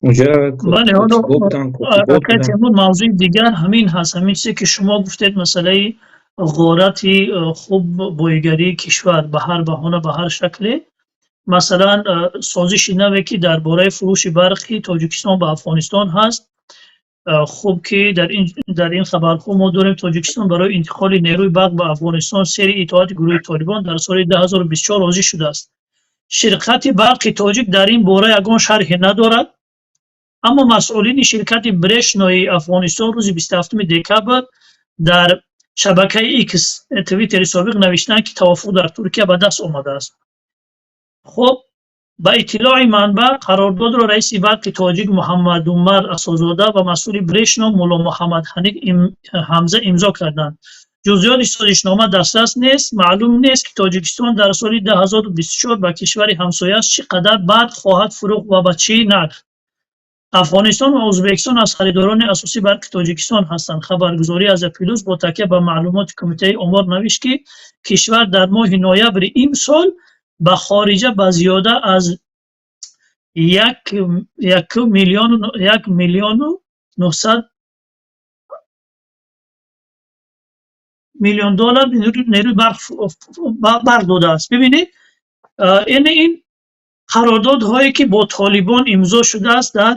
S5: Унҷа
S1: Бале, ҳоло
S5: котибо буданд, котибо
S1: акай
S5: буданд.
S1: Темур, мавзӯи дигар ҳамин ҳаст, ҳамин чизе ки шумо гуфтед, масъалаи ғорати хуб боигарии кишвар ба ҳар баҳона, ба ҳар шакле. Масалан, созиши наве, ки дар бораи фурӯши барқи Тоҷикистон ба Афғонистон ҳаст. Хуб, ки дар ин хабарҳо мо дорем: Тоҷикистон барои интиқоли нерӯи барқ ба Афғонистон сери итоати гурӯҳи Толибон дар соли 2024 розӣ шудааст. Ширкати Барқи Тоҷик дар ин бора ягон шарҳе надорад, аммо масъулини ширкати Брешнои Афғонистон рӯзи 27 декабр дар шабакаи Икс, Твиттери собиқ, навиштанд, ки тавофуқ дар Туркия ба даст омадааст. Хуб, ба иттилои манбаъ, қарордодро раиси Барқи Тоҷик Муҳаммадумар Асозода ва масъули Брешно Мулло Муҳаммад Ҳаниф Ҳамза имзо карданд. Ҷузъиёти созишнома дастрас нест. Маълум нест, ки Тоҷикистон дар соли 2024 ба кишвари ҳамсояаш чӣ қадар барқ хоҳад фурӯхт ва ба чӣ нарх. Афғонистон ва Ӯзбекистон аз харидорони асосии барқи Тоҷикистон ҳастанд. Хабаргузории Азия Плюс бо такя ба маълумоти Кумитаи омор навишт, ки кишвар дар моҳи ноябри имсол ба хориҷа ба зиёда аз 1 миллиону 1,9 миллион доллар нерӯи барқ додааст. Бибинед, яъне ин қарордодҳое, ки бо Толибон имзо шудааст дар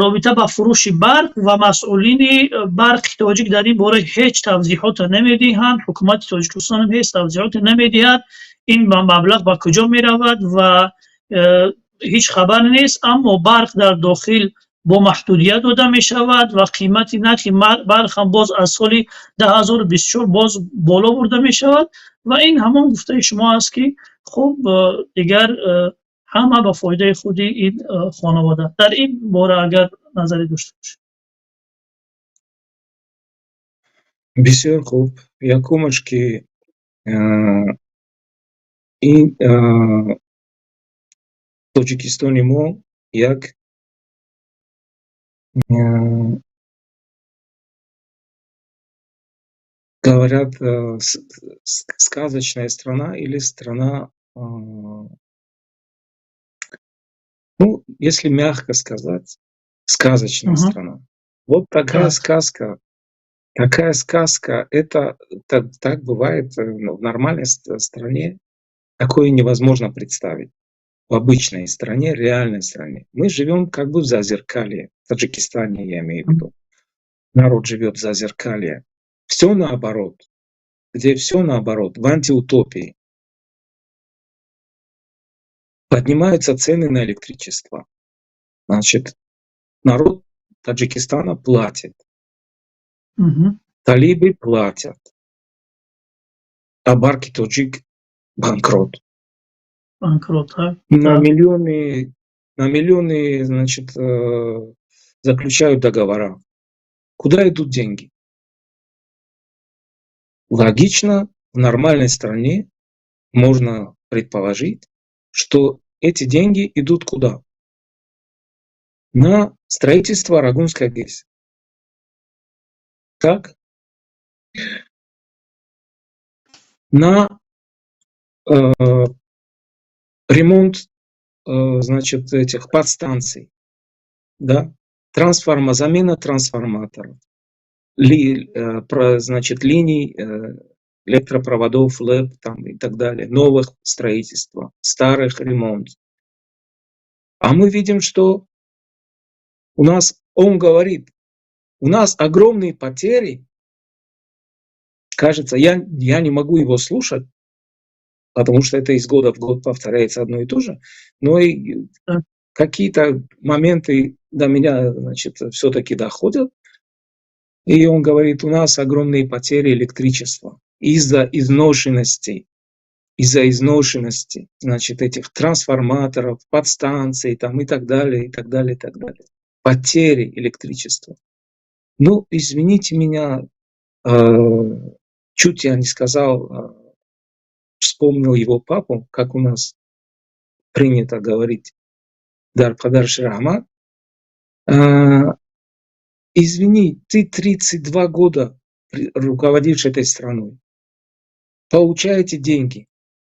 S1: робита ба фурӯши барқ, ва масъулини Барқи Тоҷик дар ин бора ҳеҷ тавзеҳоте намедиҳанд, ҳукумати Тоҷикистон ҳам ҳеҷ тавзеҳоте намедиҳад. Ин маблағ ба куҷо меравад ва ҳеҷ хабар нест, аммо барқ дар дохил бо маҳдудият дода мешавад ва қимати нархи барқ ҳам боз аз соли 2024 боз боло бурда мешавад. Ва ин ҳамон гуфтаи шумо аст, ки хуб, дигар ҳама ба фоидаи худи ин хонавода. Дар ин бора агар назаре дошта бошед.
S5: Бисёр хуб. Якумаш, ки ин Тоҷикистони мо як говорят, сказочная страна или страна, ну, если мягко сказать, сказочная страна. Вот такая сказка, такая сказка, это так бывает в нормальной стране, такое невозможно представить. В обычной стране, реальной стране. Мы живем как бы в зазеркалье, в Таджикистане я имею в виду. Народ живет в зазеркалье. Все наоборот. Где все наоборот, в антиутопии. Поднимаются цены на электричество. Значит, народ Таджикистана платит. Талибы платят. А Барки Тоджик банкрот.
S1: Банкрот, так?
S5: На миллионы, на миллионы, значит, заключают договора. Куда идут деньги? Логично, в нормальной стране можно предположить, что эти деньги идут куда? На строительство Рогунской ГЭС. Так? На ремонт, значит, этих подстанций, да? Замена трансформаторов, значит, линий электропроводов, ЛЭП там, и так далее, новых строительства, старых ремонт. А мы видим, что у нас, он говорит, у нас огромные потери Кажется, я не могу его слушать, потому что это из года в год повторяется одно и то же, но и какие-то моменты до меня, значит, все-таки доходят. И он говорит: у нас огромные потери электричества из-за изношенности, значит, этих трансформаторов, подстанций там и так далее, и так далее, и так далее. Потери электричества. Ну, извините меня, чуть я не сказал, вспомнил его папу, как у нас принято говорить, дар падарш раҳмат. Извини, ты 32 года руководишь этой страной. Получаете деньги,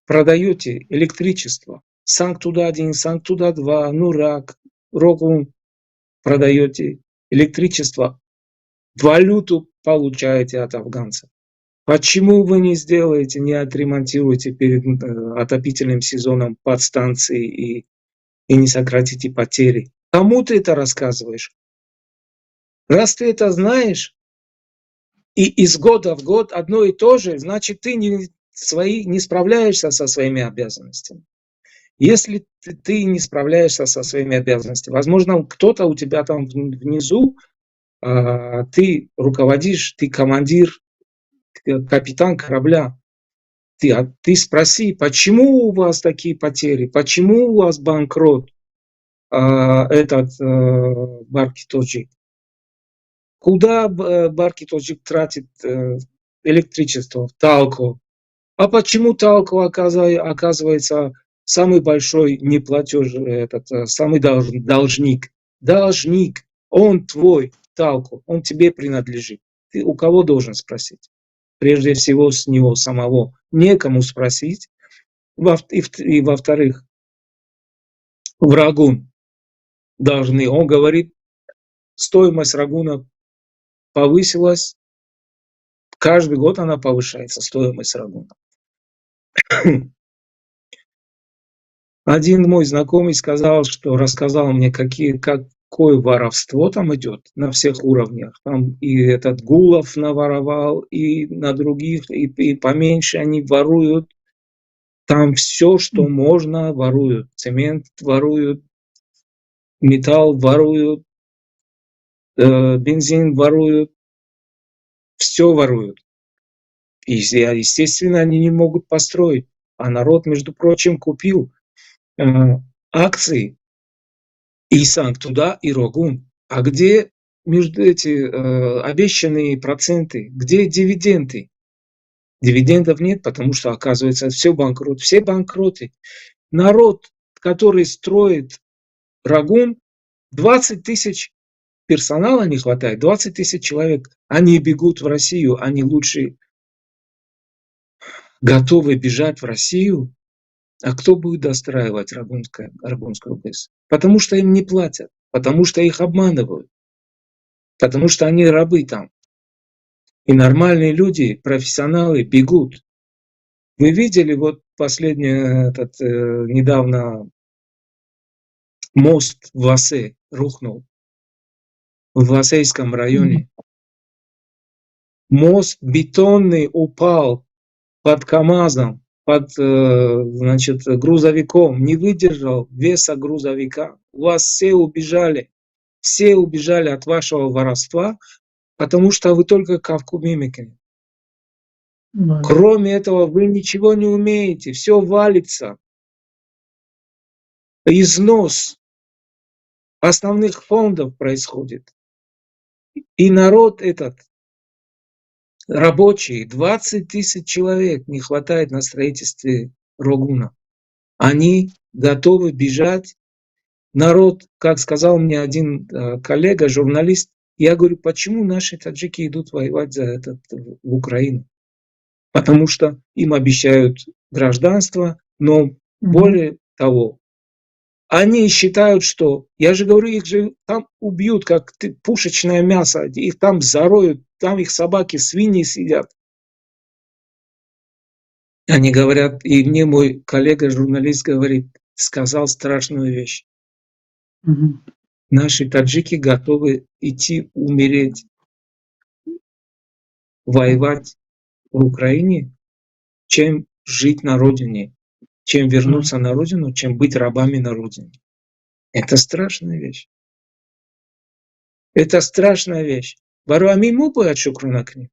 S5: продаете электричество. Сангтуда-1, Сангтуда-2, Нурак, Рогун продаете электричество, валюту получаете от афганцев. Почему вы не сделаете, не отремонтируете перед отопительным сезоном подстанции и не сократите потери? Кому ты это рассказываешь? Раз ты это знаешь, и из года в год одно и то же, значит, ты не справляешься со своими обязанностями. Если ты не справляешься со своими обязанностями, возможно, кто-то у тебя там внизу, ты руководишь, ты командир, капитан корабля. А ты спроси, почему у вас такие потери, почему у вас банкрот этот Барки Тоджик? Куда Барки Тоджик тратит электричество? В Талко. А почему Талко оказывается самый большой неплатеж, этот, самый должник? Должник, он твой, Талко, он тебе принадлежит. Ты у кого должен спросить? Прежде всего с него самого. Некому спросить. И во-вторых, в Рогун должны. Он говорит, стоимость Рогуна повысилась. Каждый год она повышается, стоимость Рогуна. Один мой знакомый сказал, что рассказал мне, какое воровство там идет на всех уровнях. Там и этот Гулов наворовал, и на других, и поменьше они воруют. Там все, что можно, воруют. Цемент воруют, металл воруют, бензин воруют, все воруют. И, естественно, они не могут построить. А народ, между прочим, купил акции и Сангтуда, и Рогун. А где между эти обещанные проценты? Где дивиденды? Дивидендов нет, потому что, оказывается, все банкрот, все банкроты. Народ, который строит Рогун, 20 тысяч персонала не хватает, 20 тысяч человек. Они бегут в Россию, они лучше готовы бежать в Россию. А кто будет достраивать Рогунскую ГЭС? Потому что им не платят, потому что их обманывают, потому что они рабы там. И нормальные люди, профессионалы бегут. Вы видели вот последний, этот, недавно мост в Васе рухнул, в Васейском районе. Мост бетонный упал под КамАЗом, под, значит, грузовиком, не выдержал веса грузовика. У вас все убежали от вашего воровства, потому что вы только кафкӯбӣ мекунед. Кроме этого, вы ничего не умеете, все валится. Износ основных фондов происходит. И народ этот, рабочий, 20 тысяч человек не хватает на строительстве Рогуна. Они готовы бежать. Народ, как сказал мне один коллега, журналист, я говорю, почему наши таджики идут воевать в Украину? Потому что им обещают гражданство, но более того, они считают, что, я же говорю, их же там убьют, как пушечное мясо, их там зароют, там их собаки, свиньи сидят. Они говорят, и мне мой коллега-журналист говорит, сказал страшную вещь. Наши таджики готовы идти умереть, воевать в Украине, чем жить на родине, чем вернуться на родину, чем быть рабами на родине. Это страшная вещь. Это страшная вещь. Барои ҳамин мо бояд шукрона кунем.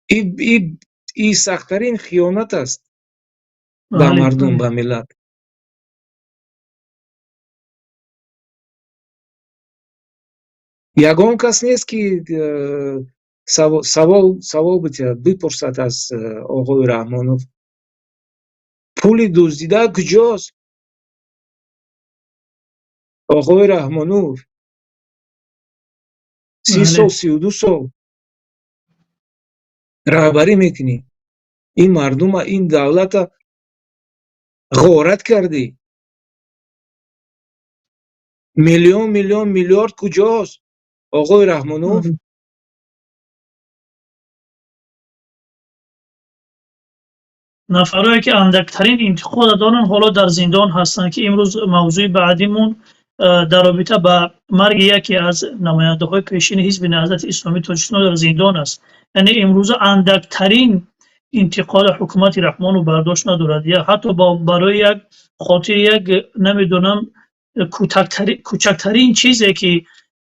S5: И сахттарин хиёнат аст ба мардум, ба миллат. Ягон кас нест, ки савол битиҳад, бипурсад аз оғои Раҳмонов: пули дуздида куҷост? Оғои Раҳмонов, 30 сол, 32 сол раҳбарӣ мекунӣ, ин мардума, ин давлата ғорат кардӣ, миллион, миллион, миллиард куҷост, оғои Раҳмонов?
S1: Нафарое ки андактарин интиқода доранд, ҳоло дар зиндон ҳастанд, ки имрӯз мавзӯи баъдимон дар робита ба марги яке аз намояндаҳои пешини Ҳизби Наҳзати Исломии Тоҷикистон дар зиндон аст. Яъне имрӯза андактарин интиқода ҳукумати Раҳмонов бардошт надорад, я ҳатто барои як хотири як, намедонам, кӯчактарин чизе ки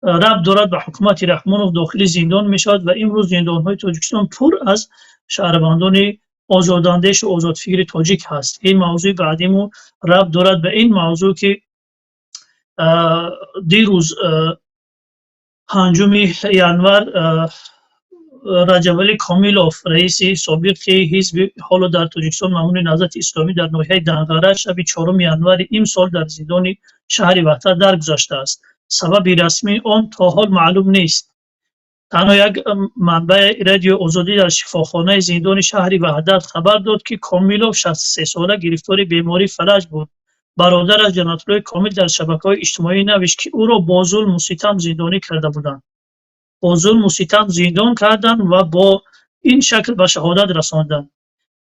S1: рабт дорад ба ҳукумати Раҳмонов, дохили зиндон мешавад. Ва имрӯз зиндонҳои Тоҷикистон пур аз шаҳрвандони озодандешу озодфикри тоҷик ҳаст. Ин мавзӯи баъдиму рабт дорад ба ин мавзӯъ, ки дирӯз, 5 январ, Раҷабалӣ Комилов, раиси собиқи ҳизби ҳоло дар Тоҷикистон мамнӯи Наҳзати Исломӣ, дар ноҳияи Данғара шаби 4 январи имсол дар зиндони шаҳри Ваҳдат даргузаштааст. Сабаби расмии он то ҳол маълум нест. Танҳо як манбаи Радиои Озодӣ дар шифохонаи зиндони шаҳри Ваҳдат хабар дод, ки Комилов, 63сола, гирифтори бемории фалаҷ буд. Бародараш Ҷаннатуллои Комил дар шабакаҳои иҷтимоӣ навишт, ки ӯро бо зулму ситам зиндонӣ карда буданд, бо зулму ситам зиндон карданд ва бо ин шакл ба шаҳодат расонданд.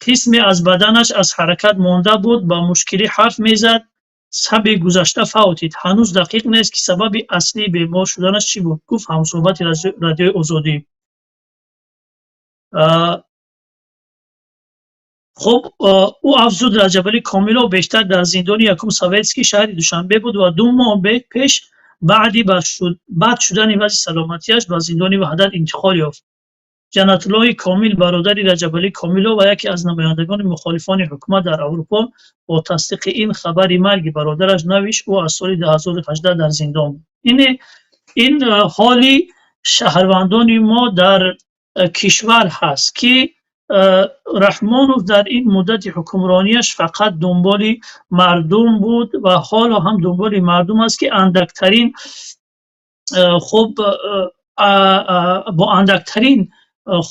S1: Қисме аз баданаш аз ҳаракат монда буд, ба мушкилӣ ҳарф мезад, шаби гузашта фавтид. Ҳанӯз дақиқ нест, ки сабаби аслии бемор шуданаш чӣ буд, гуфт ҳамсӯҳбати Радиои Озодӣ. Хуб, ӯ афзуд, Раҷабалӣ Комилов бештар дар зиндони якум Советский шаҳри Душанбе буд ва 2 моҳ пеш баъди бад шудани вазъи саломатиаш ба зиндони Ваҳдат интиқол ёфт. Ҷаннатуллоҳи Комил, бародари Раҷабалӣ Комилов ва яке аз намояндагони мухолифони ҳукумат дар Аврупо, бо тасдиқи ин хабари марги бародараш навишт: ӯ аз соли 2018 дар зиндон буд. Ине ин ҳоли шаҳрвандони мо дар кишвар ҳаст, ки Раҳмонов дар ин муддати ҳукмронияш фақат дунболи мардум буд ва ҳоло ҳам дунболи мардум аст, ки андактарин, хуб, бо андактарин,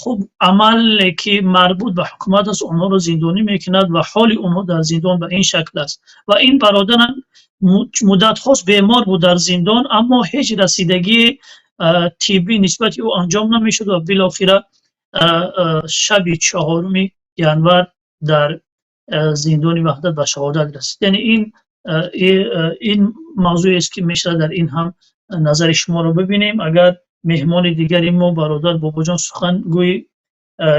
S1: хуб, амале ки марбут ба ҳукумат аст, онҳоро зиндонӣ мекунад ва ҳоли онҳо дар зиндон ба ин шакл аст. Ва ин бародарам муддатҳост бемор буд дар зиндон, аммо ҳеҷ расидагии тиббӣ нисбати ӯ анҷом намешуд ва билохира шаби 4 январ дар зиндони Ваҳдат ба шаҳодат расид. Яъне ин мавзӯест, ки мешавад дар ин ҳам назари шуморо бибинем. Агар меҳмони дигари мо, бародар Бобоҷон, сухангӯи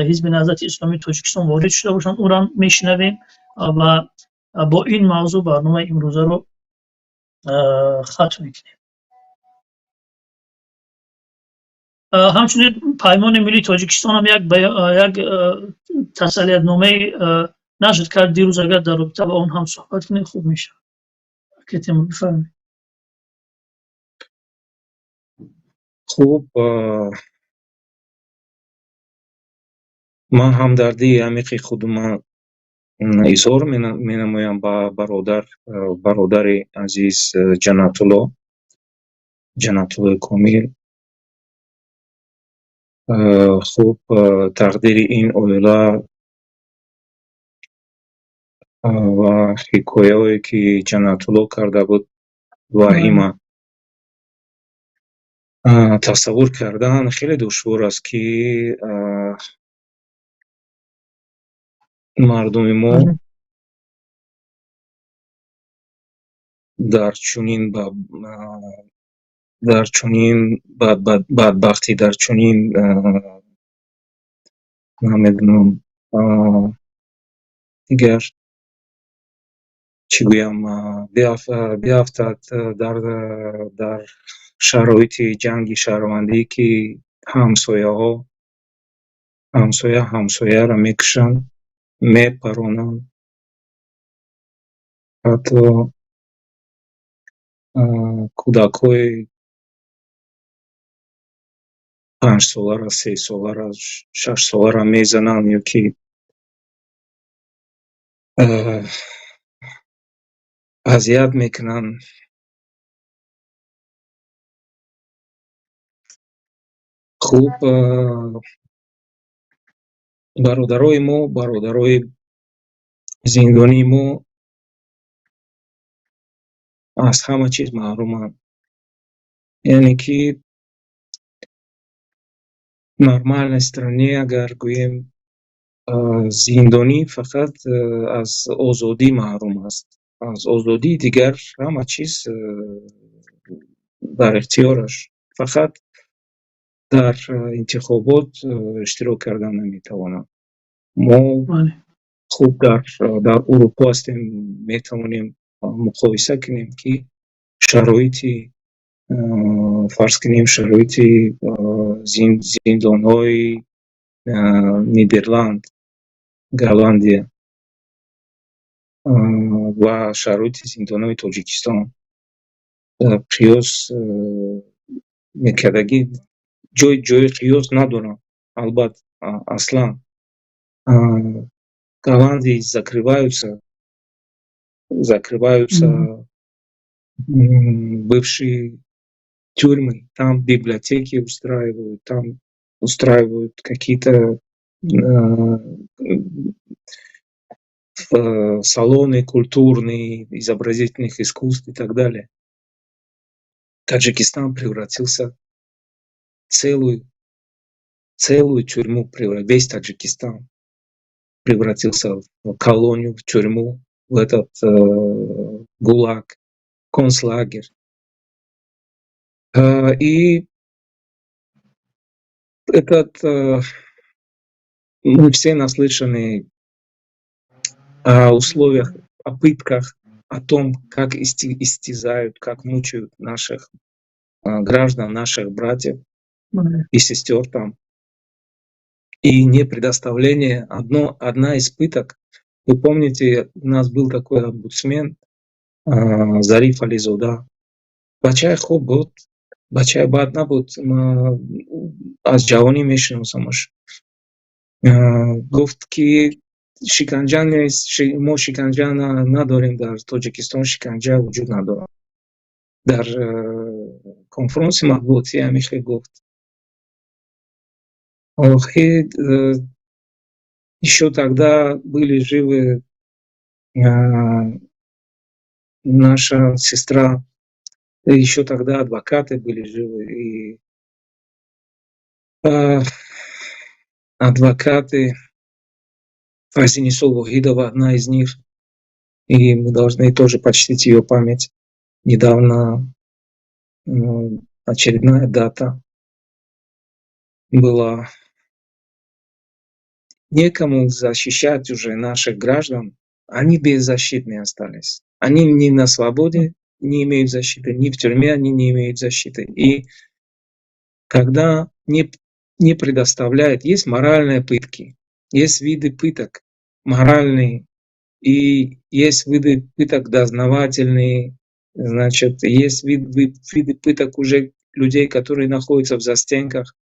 S1: Ҳизби Наҳзати Исломии Тоҷикистон, ворид шуда бошанд, ӯро мешунавем ва бо ин мавзӯъ барномаи имрӯзаро хатм мекунем. Ҳамчунин Паймони Миллии Тоҷикистон ҳам як тасаллиятномаи нашр кард дирӯз. Агар дар робита ба он ҳам суҳбат кунем, хуб мешавад. Акай Темур, бифармоед.
S5: Хуб, ман ҳамдардии амиқи худро изҳор менамоям ба бародари азиз Ҷаннатулло, Ҷаннатуллои Комил. Хуб, тақдири ин оила ва ҳикояҳое, ки Ҷаннатулло карда буд, ваҳима. Тасаввур кардан хеле душвор аст, ки мардуми мо дар чунин бадбахтӣ, дар чунин Намедонам, дигар чӣ гӯям, биафтад дар шароити ҷанги шаҳрвандӣ, ки ҳамсояҳо ҳамсоя ҳамсояро мекушанд, мепаронанд, ҳатто кӯдакҳои 5-соларо, 3-соларо, 6-соларо мезананд ё ки азият мекунанд. Хуб, бародарои мо, бародарои зиндонии мо аз ҳама чиз маҳруманд. Яъне ки нормальной стране, агар гӯем, зиндонӣ фақат аз озодӣ маҳрум аст. Аз озодӣ дигар ҳама чиз дар ихтиёраш. Фақат дар интихобот иштирок кардан наметавонад. Мо хуб дар Урупо ҳастем, метавонем муқоиса кунем, ки шароити, фарз кунем, шароити зиндонҳои Нидерланд, Голландия ва шароити зиндонҳои Тоҷикистон қиёс мекардагӣ, ҷои қиёс надоранд, албатта, аслан. Голландии закрываются бывшие тюрьмы, там библиотеки устраивают, там устраивают какие-то салоны культурные, изобразительных искусств и так далее. Таджикистан превратился в целую тюрьму, весь Таджикистан превратился в колонию, в тюрьму, в этот ГУЛАГ, концлагерь. И мы все наслышаны о условиях, о пытках, о том, как истязают, как мучают наших граждан, наших братьев и сестер там. И не предоставление, одна из пыток. Вы помните, у нас был такой омбудсмен, Зариф Ализода. Бачаи хуб буд, бачаи бад набуд. Аз ҷавонӣ мешиносамаш. Гуфт, ки шиканҷа нест, мо шиканҷа надорем дар Тоҷикистон, шиканҷа вуҷуд надорад. Дар конфронси матбуотӣ ҳамин хел гуфт. Охир, ещё тогда были живы наша сестра, ещё тогда адвокаты были живы, и адвокаты Файзинисо Вохидова, одна из них, и мы должны тоже почтить её память. Недавно очередная дата была. Некому защищать уже наших граждан, они беззащитные остались. Они ни на свободе не имеют защиты, ни в тюрьме они не имеют защиты. И когда не предоставляют, есть моральные пытки, есть виды пыток моральные, и есть виды пыток дознавательные, значит, есть виды пыток уже людей, которые находятся в застенках,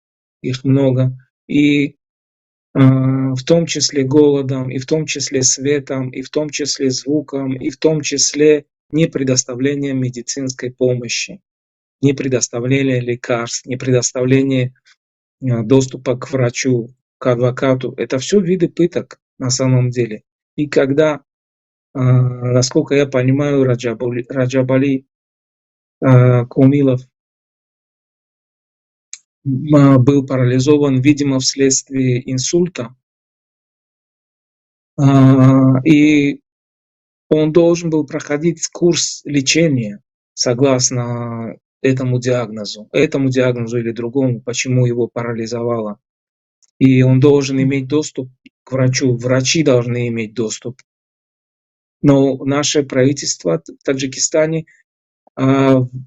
S5: их много, и в том числе голодом, и в том числе светом, и в том числе звуком, и в том числе не предоставлением медицинской помощи, не предоставление лекарств, не предоставление доступа к врачу, к адвокату. Это всё виды пыток на самом деле. И когда, насколько я понимаю, Раджабали Комилов был парализован, видимо, вследствие инсульта. И он должен был проходить курс лечения согласно этому диагнозу или другому, почему его парализовало. И он должен иметь доступ к врачу, врачи должны иметь доступ. Но наше правительство в Таджикистане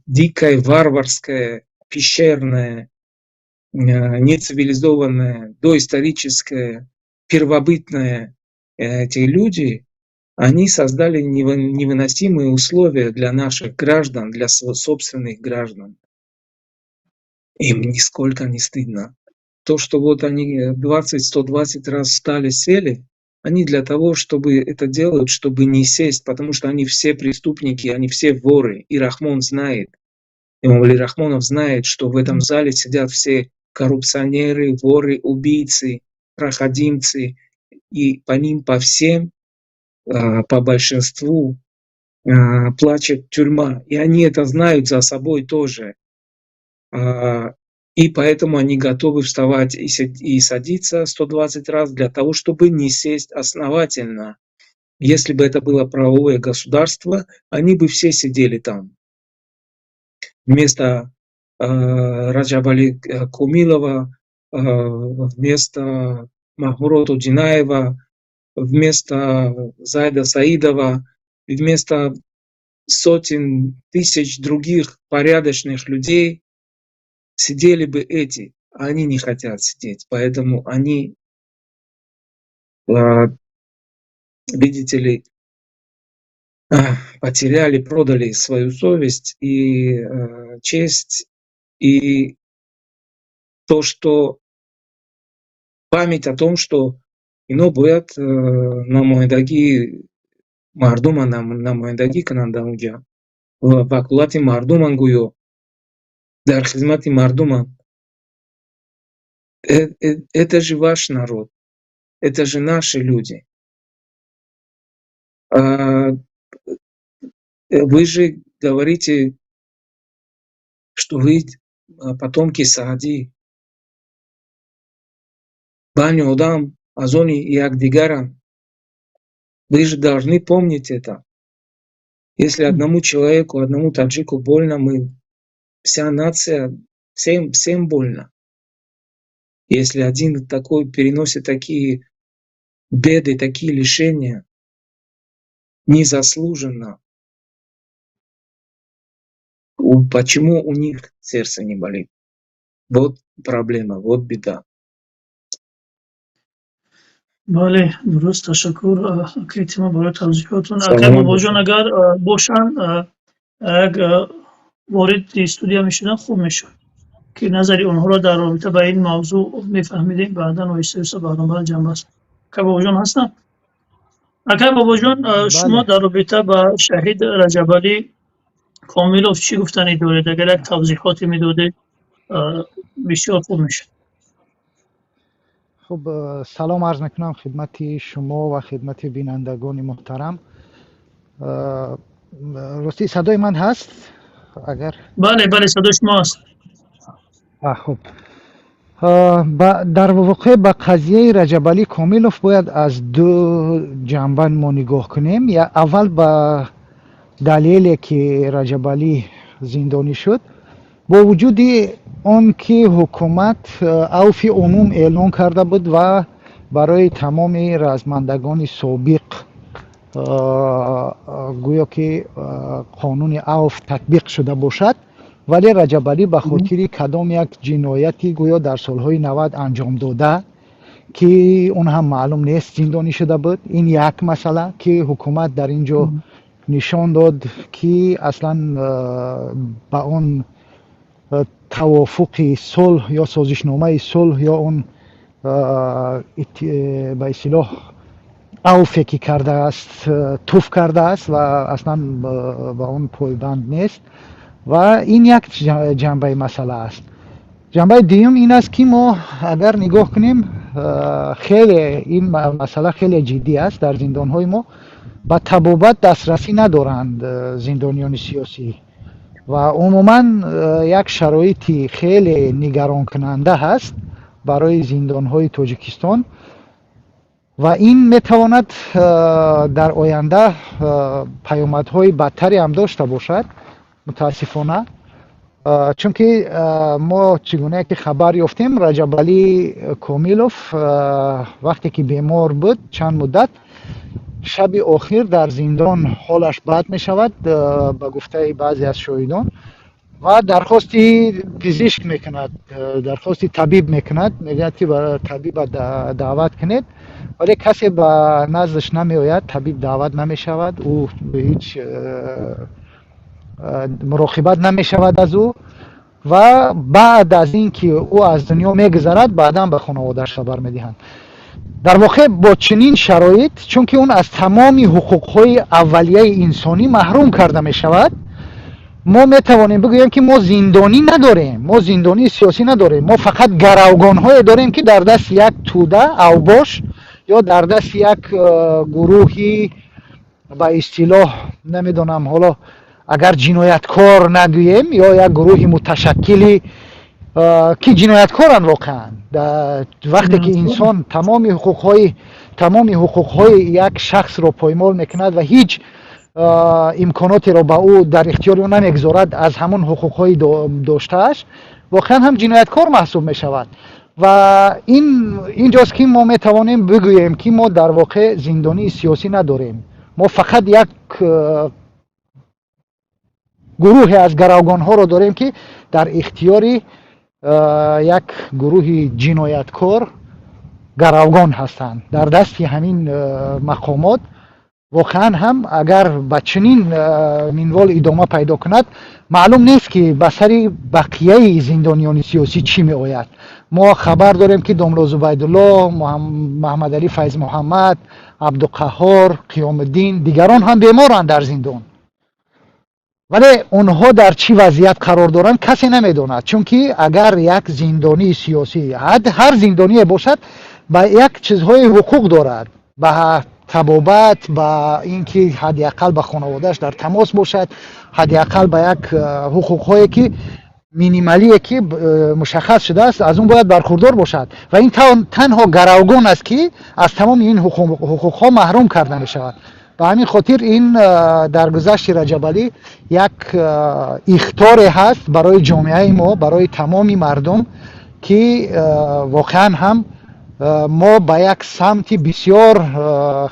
S5: дикое, варварское, пещерное, нецивилизованное, доисторическое, первобытное, эти люди, они создали невыносимые условия для наших граждан, для собственных граждан. Им нисколько не стыдно. То, что вот они 20-120 раз встали, сели, они для того, чтобы это делают, чтобы не сесть, потому что они все преступники, они все воры. И Рахмон знает, Эмомали Рахмонов знает, что в этом зале сидят все коррупционеры, воры, убийцы, проходимцы, и по ним, по всем, по большинству плачет тюрьма. И они это знают за собой тоже. И поэтому они готовы вставать и садиться 120 раз для того, чтобы не сесть основательно. Если бы это было правовое государство, они бы все сидели там. Вместо Раджабали Комилова, вместо Махмурода Одинаева, вместо Зайда Саидова, вместо сотен тысяч других порядочных людей сидели бы эти, а они не хотят сидеть, поэтому они, видите ли, потеряли, продали свою совесть и честь, и то, что память о том, что ино бояд намояндагии мардума намояндагӣ кунанд дар онҷа ва ваколати мардуманд, гӯё дар хизмати мардуманд. Это же ваш народ, это же наши люди. Вы же говорите, что вы потомки Саъдӣ. Бани Одам аз они якдигаранд. Вы же должны помнить это. Если одному человеку, одному таджику больно, мы, вся нация, всем, всем больно. Если один такой переносит такие беды, такие лишения, незаслуженно, почему у них сердце не болит? Вот проблема, вот беда.
S1: Бале, дуруст, ташаккур, акаи Тимур, барои тавзеҳотон. Акай Бобоҷон, агар бошанд, як вориди студия мешуданд, хуб мешуд, ки назари онҳоро дар робита ба ин мавзӯъ мефаҳмидем, баъдан оҳиста оҳиста барномаро ҷамъбаст. Акай Бобоҷон ҳастанд? Акай Бобоҷон, шумо дар робита ба шаҳид Раҷабалӣ Комилов чӣ гуфтанӣ доред? Агар як тавзеҳоте медодед, бисёр хуб мешуд.
S6: Хуб, салом арз мекунам хидмати шумо ва хидмати бинандагони муҳтарам. Ростӣ, садои ман ҳаст агар?
S1: Бале, садои шумо ҳаст.
S6: Хуб, дар воқеъ ба қазияи Раҷабалӣ Комилов бояд аз ду ҷанба мо нигоҳ кунем. Аввал, ба далеле ки Раҷабалӣ зиндонӣ шуд, бо вуҷуди он ки ҳукумат авфи умум эълон карда буд ва барои тамоми размандагони собиқ гӯё ки қонуни авф татбиқ шуда бошад, вале Раҷабалӣ ба хотири кадом як ҷинояти гӯё дар солҳои 90 анҷом дода, ки он ҳам маълум нест, зиндонӣ шуда буд. Ин як масъала, ки ҳукумат дар ин ҷо нишон дод, ки аслан ба он тавофуқи сулҳ ё созишномаи сулҳ ё он ба истилоҳ авфе ки кардааст, туф кардааст ва аслан ба он пойбанд нест. Ва ин як ҷанбаи масъала аст. Ҷанбаи дуюм ин аст, ки мо агар нигоҳ кунем, хеле ин масъала хеле ҷиддӣ аст. Дар зиндонҳои мо ба табобат дастрасӣ надоранд зиндониёни сиёсӣ ва умуман як шароити хеле нигаронкунанда ҳаст барои зиндонҳои Тоҷикистон ва ин метавонад дар оянда паёмадҳои бадтаре ҳам дошта бошад, мутаассифона. Чунки мо чӣ гуна ки хабар ёфтем, Раҷабалӣ Комилов вақте ки бемор буд чанд муддат, шаби охир дар зиндон ҳолаш бад мешавад, ба гуфтаи баъзе аз шоҳидон, ва дархости пизишк мекунад, дархости табиб мекунад, мегӯяд ки табиба даъват кунед, вале касе ба наздаш намеояд, табиб даъват намешавад, ӯ ҳеҷ муроқибат намешавад аз ӯ. Ва баъд аз ин ки ӯ аз дунё мегузарад, баъдан ба хонаводааш хабар медиҳанд. Дар воқеъ бо чунин шароит, чунки он аз тамоми ҳуқуқҳои аввалияи инсонӣ маҳрум карда мешавад, мо метавонем бигӯем ки мо зиндонӣ надорем, мо зиндонии сиёсӣ надорем, мо фақат гаравгонҳое дорем, ки дар дасти як тӯда авбош ё дар дасти як гурӯҳи ба истилоҳ, намедонам, ҳоло агар ҷинояткор нагӯем, ё як гурӯҳи муташаккили ки ҷинояткоранд воқеан. Вақте ки инсон тамоми ҳуқуқҳои як шахсро поймол мекунад ва ҳеҷ имконотеро ба ӯ дар ихтиёри ӯ намегузорад, аз ҳамон ҳуқуқҳои доштааш, воқеан ҳам ҷинояткор маҳсуб мешавад. Ва ин инҷост ки мо метавонем бигӯем, ки мо дар воқеъ зиндонии сиёсӣ надорем, мо фақат як гурӯҳе аз гаравгонҳоро дорем, ки дар ихтиёри як гурӯҳи ҷинояткор гаравгон ҳастанд дар дасти ҳамин мақомот. Воқеан ҳам агар ба чунин минвол идома пайдо кунад, маълум нест, ки ба сари бақияи зиндониёни сиёсӣ чӣ меояд. Мо хабар дорем, ки домло Зубайдулло, Маҳмадалӣ Файзмуҳаммад, Абдуқаҳҳор, Қиёмиддин, дигарон ҳам беморанд дар зиндон, вале онҳо дар чӣ вазъият қарор доранд, касе намедонад. Чунки агар як зиндонии сиёсӣ, ҳар зиндоние бошад, ба як чизҳои ҳуқуқ дорад: ба табобат, ба ин ки ҳадди ақал ба хонаводааш дар тамос бошад, ҳадди ақал ба як ҳуқуқҳое ки минималие ки мушаххас шудааст, аз он бояд бархурдор бошад. Ва ин танҳо гаравгон аст, ки аз тамоми ин ҳуқуқҳо маҳрум карда мешавад. Ба ҳамин хотир ин даргузашти Раҷабалӣ як ихторе ҳаст барои ҷомеаи мо, барои тамоми мардум, ки воқеан ҳам мо ба як самти бисёр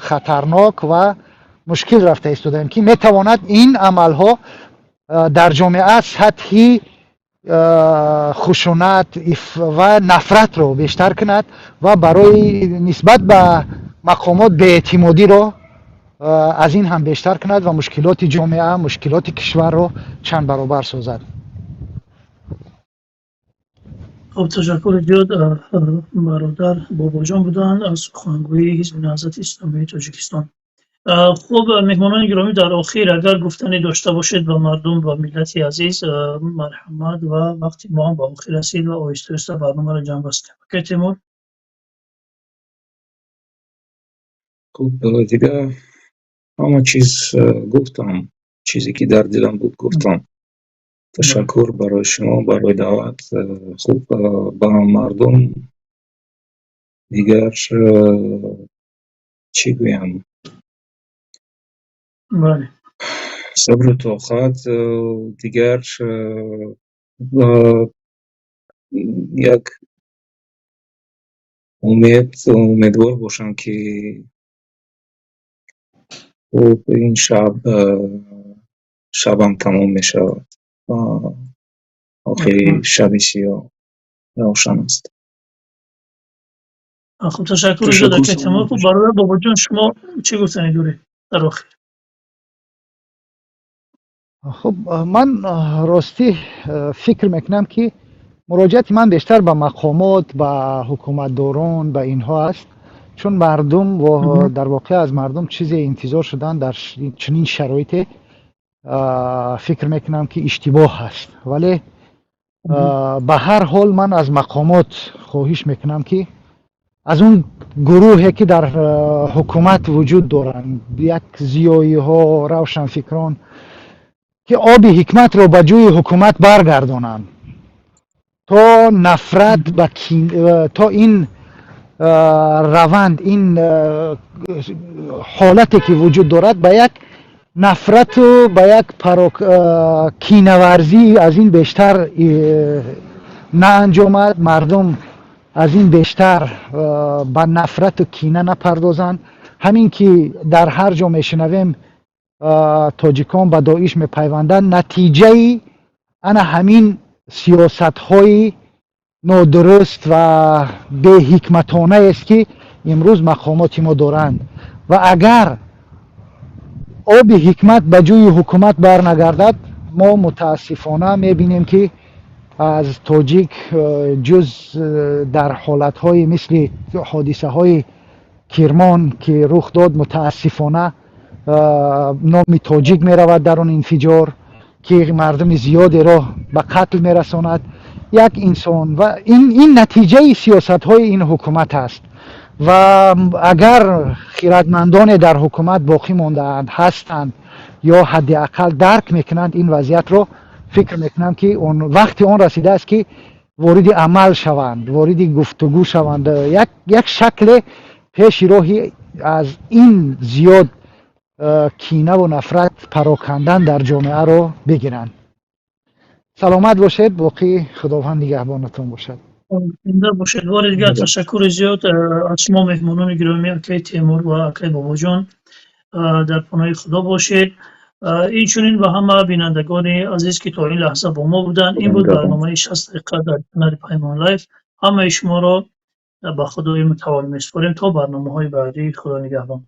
S6: хатарнок ва мушкил рафта истодаем, ки метавонад ин амалҳо дар ҷомеа сатҳи хушунат ва нафратро бештар кунад ва барои нисбат ба мақомот беэътимодиро аз ин ҳам бештар кунад ва мушкилоти ҷомеа, мушкилоти кишварро чанд баробар созад.
S1: Хуб, ташаккури зиёд. Бародар Бобоҷон буданд аз сухангӯи Ҳизби Наҳзати Исломии Тоҷикистон. Хуб, меҳмонони гиромӣ, дар охир агар гуфтанӣ дошта бошед ба мардум, ба миллати азиз, марҳамат. Ва вақти мо ҳам ба охир расид ва оҳиста оҳиста барномаро ҷамъ бастем. Акай Темур.
S5: Хуб, дигар ҳама чиз гуфтам, чизе ки дар дилам буд, гуфтам. Ташаккур барои шумо, барои даъват. Хуб, ба мардум дигар чӣ гӯям? Сабру тоқат, дигар як умед, умедвор бошам, ки хуб, ин шаб шабам тамом мешавад. Охири шаби сиёҳ равшан аст.
S1: Хуб, ташаккури зиёд, акай Темур. Хуб, бародар Бобоҷон, шумо чӣ гуфтанӣ доред дар охир?
S6: Хуб, ман ростӣ фикр мекунам, ки муроҷиати ман бештар ба мақомот, ба ҳукуматдорон, ба инҳо аст, чун мардум, дар воқеъ аз мардум чизе интизор шудан дар чунин шароите, фикр мекунам, ки иштибоҳ аст. Вале ба ҳар ҳол ман аз мақомот хоҳиш мекунам, ки аз он гурӯҳе ки дар ҳукумат вуҷуд доранд, як зиёиҳо, равшанфикрон, ки оби ҳикматро ба ҷӯи ҳукумат баргардонанд, то нафрат ба то ин раванд, ин ҳолате ки вуҷуд дорад, ба як Нафрату ба як кинаварзӣ аз ин бештар наанҷомад, мардум аз ин бештар ба нафрату кина напардозанд. Ҳамин ки дар ҳар ҷо мешунавем, тоҷикон ба Доиш мепайванданд, натиҷаи ана ҳамин сиёсатҳои нодуруст ва беҳикматонаест, ки имрӯз мақомоти мо доранд. Ва агар оби ҳикмат ба ҷӯи ҳукумат барнагардад, мо мутаассифона мебинем, ки аз тоҷик ҷуз дар ҳолатҳои мисли ҳодисаҳои Кирмон, ки рух дод, мутаассифона номи тоҷик меравад дар он инфиҷор, ки мардуми зиёдеро ба қатл мерасонад, як инсон. Ва ин натиҷаи сиёсатҳои ин ҳукумат аст. Ва агар хиратмандоне дар ҳукумат боқӣ мондаанд, ҳастанд ё ҳадди ақал дарк мекунанд ин вазъиятро, фикр мекунам, ки он вақти он расидааст, ки вориди амал шаванд, вориди гуфтугӯ шаванд, як шакле пеши роҳи аз ин зиёд кинаву нафрат парокандан дар ҷомеаро бигиранд. Саломат бошед, боқӣ Худованд нигаҳбонатон бошад.
S1: Зинда бошед. Бори дигар ташаккури зиёд аз шумо, меҳмонони гиромӣ, акаи Темур ва акаи Бобоҷон. Дар паноҳи Худо бошед. Инчунин ба ҳама бинандагони азиз, ки то ин лаҳза бо мо буданд. Ин буд барномаи 60 дақиқа дар канали Паймон Лайф. Ҳамаи шуморо ба Худои мутаол месупорем. То барномаҳои баъдӣ, Худо нигаҳбон.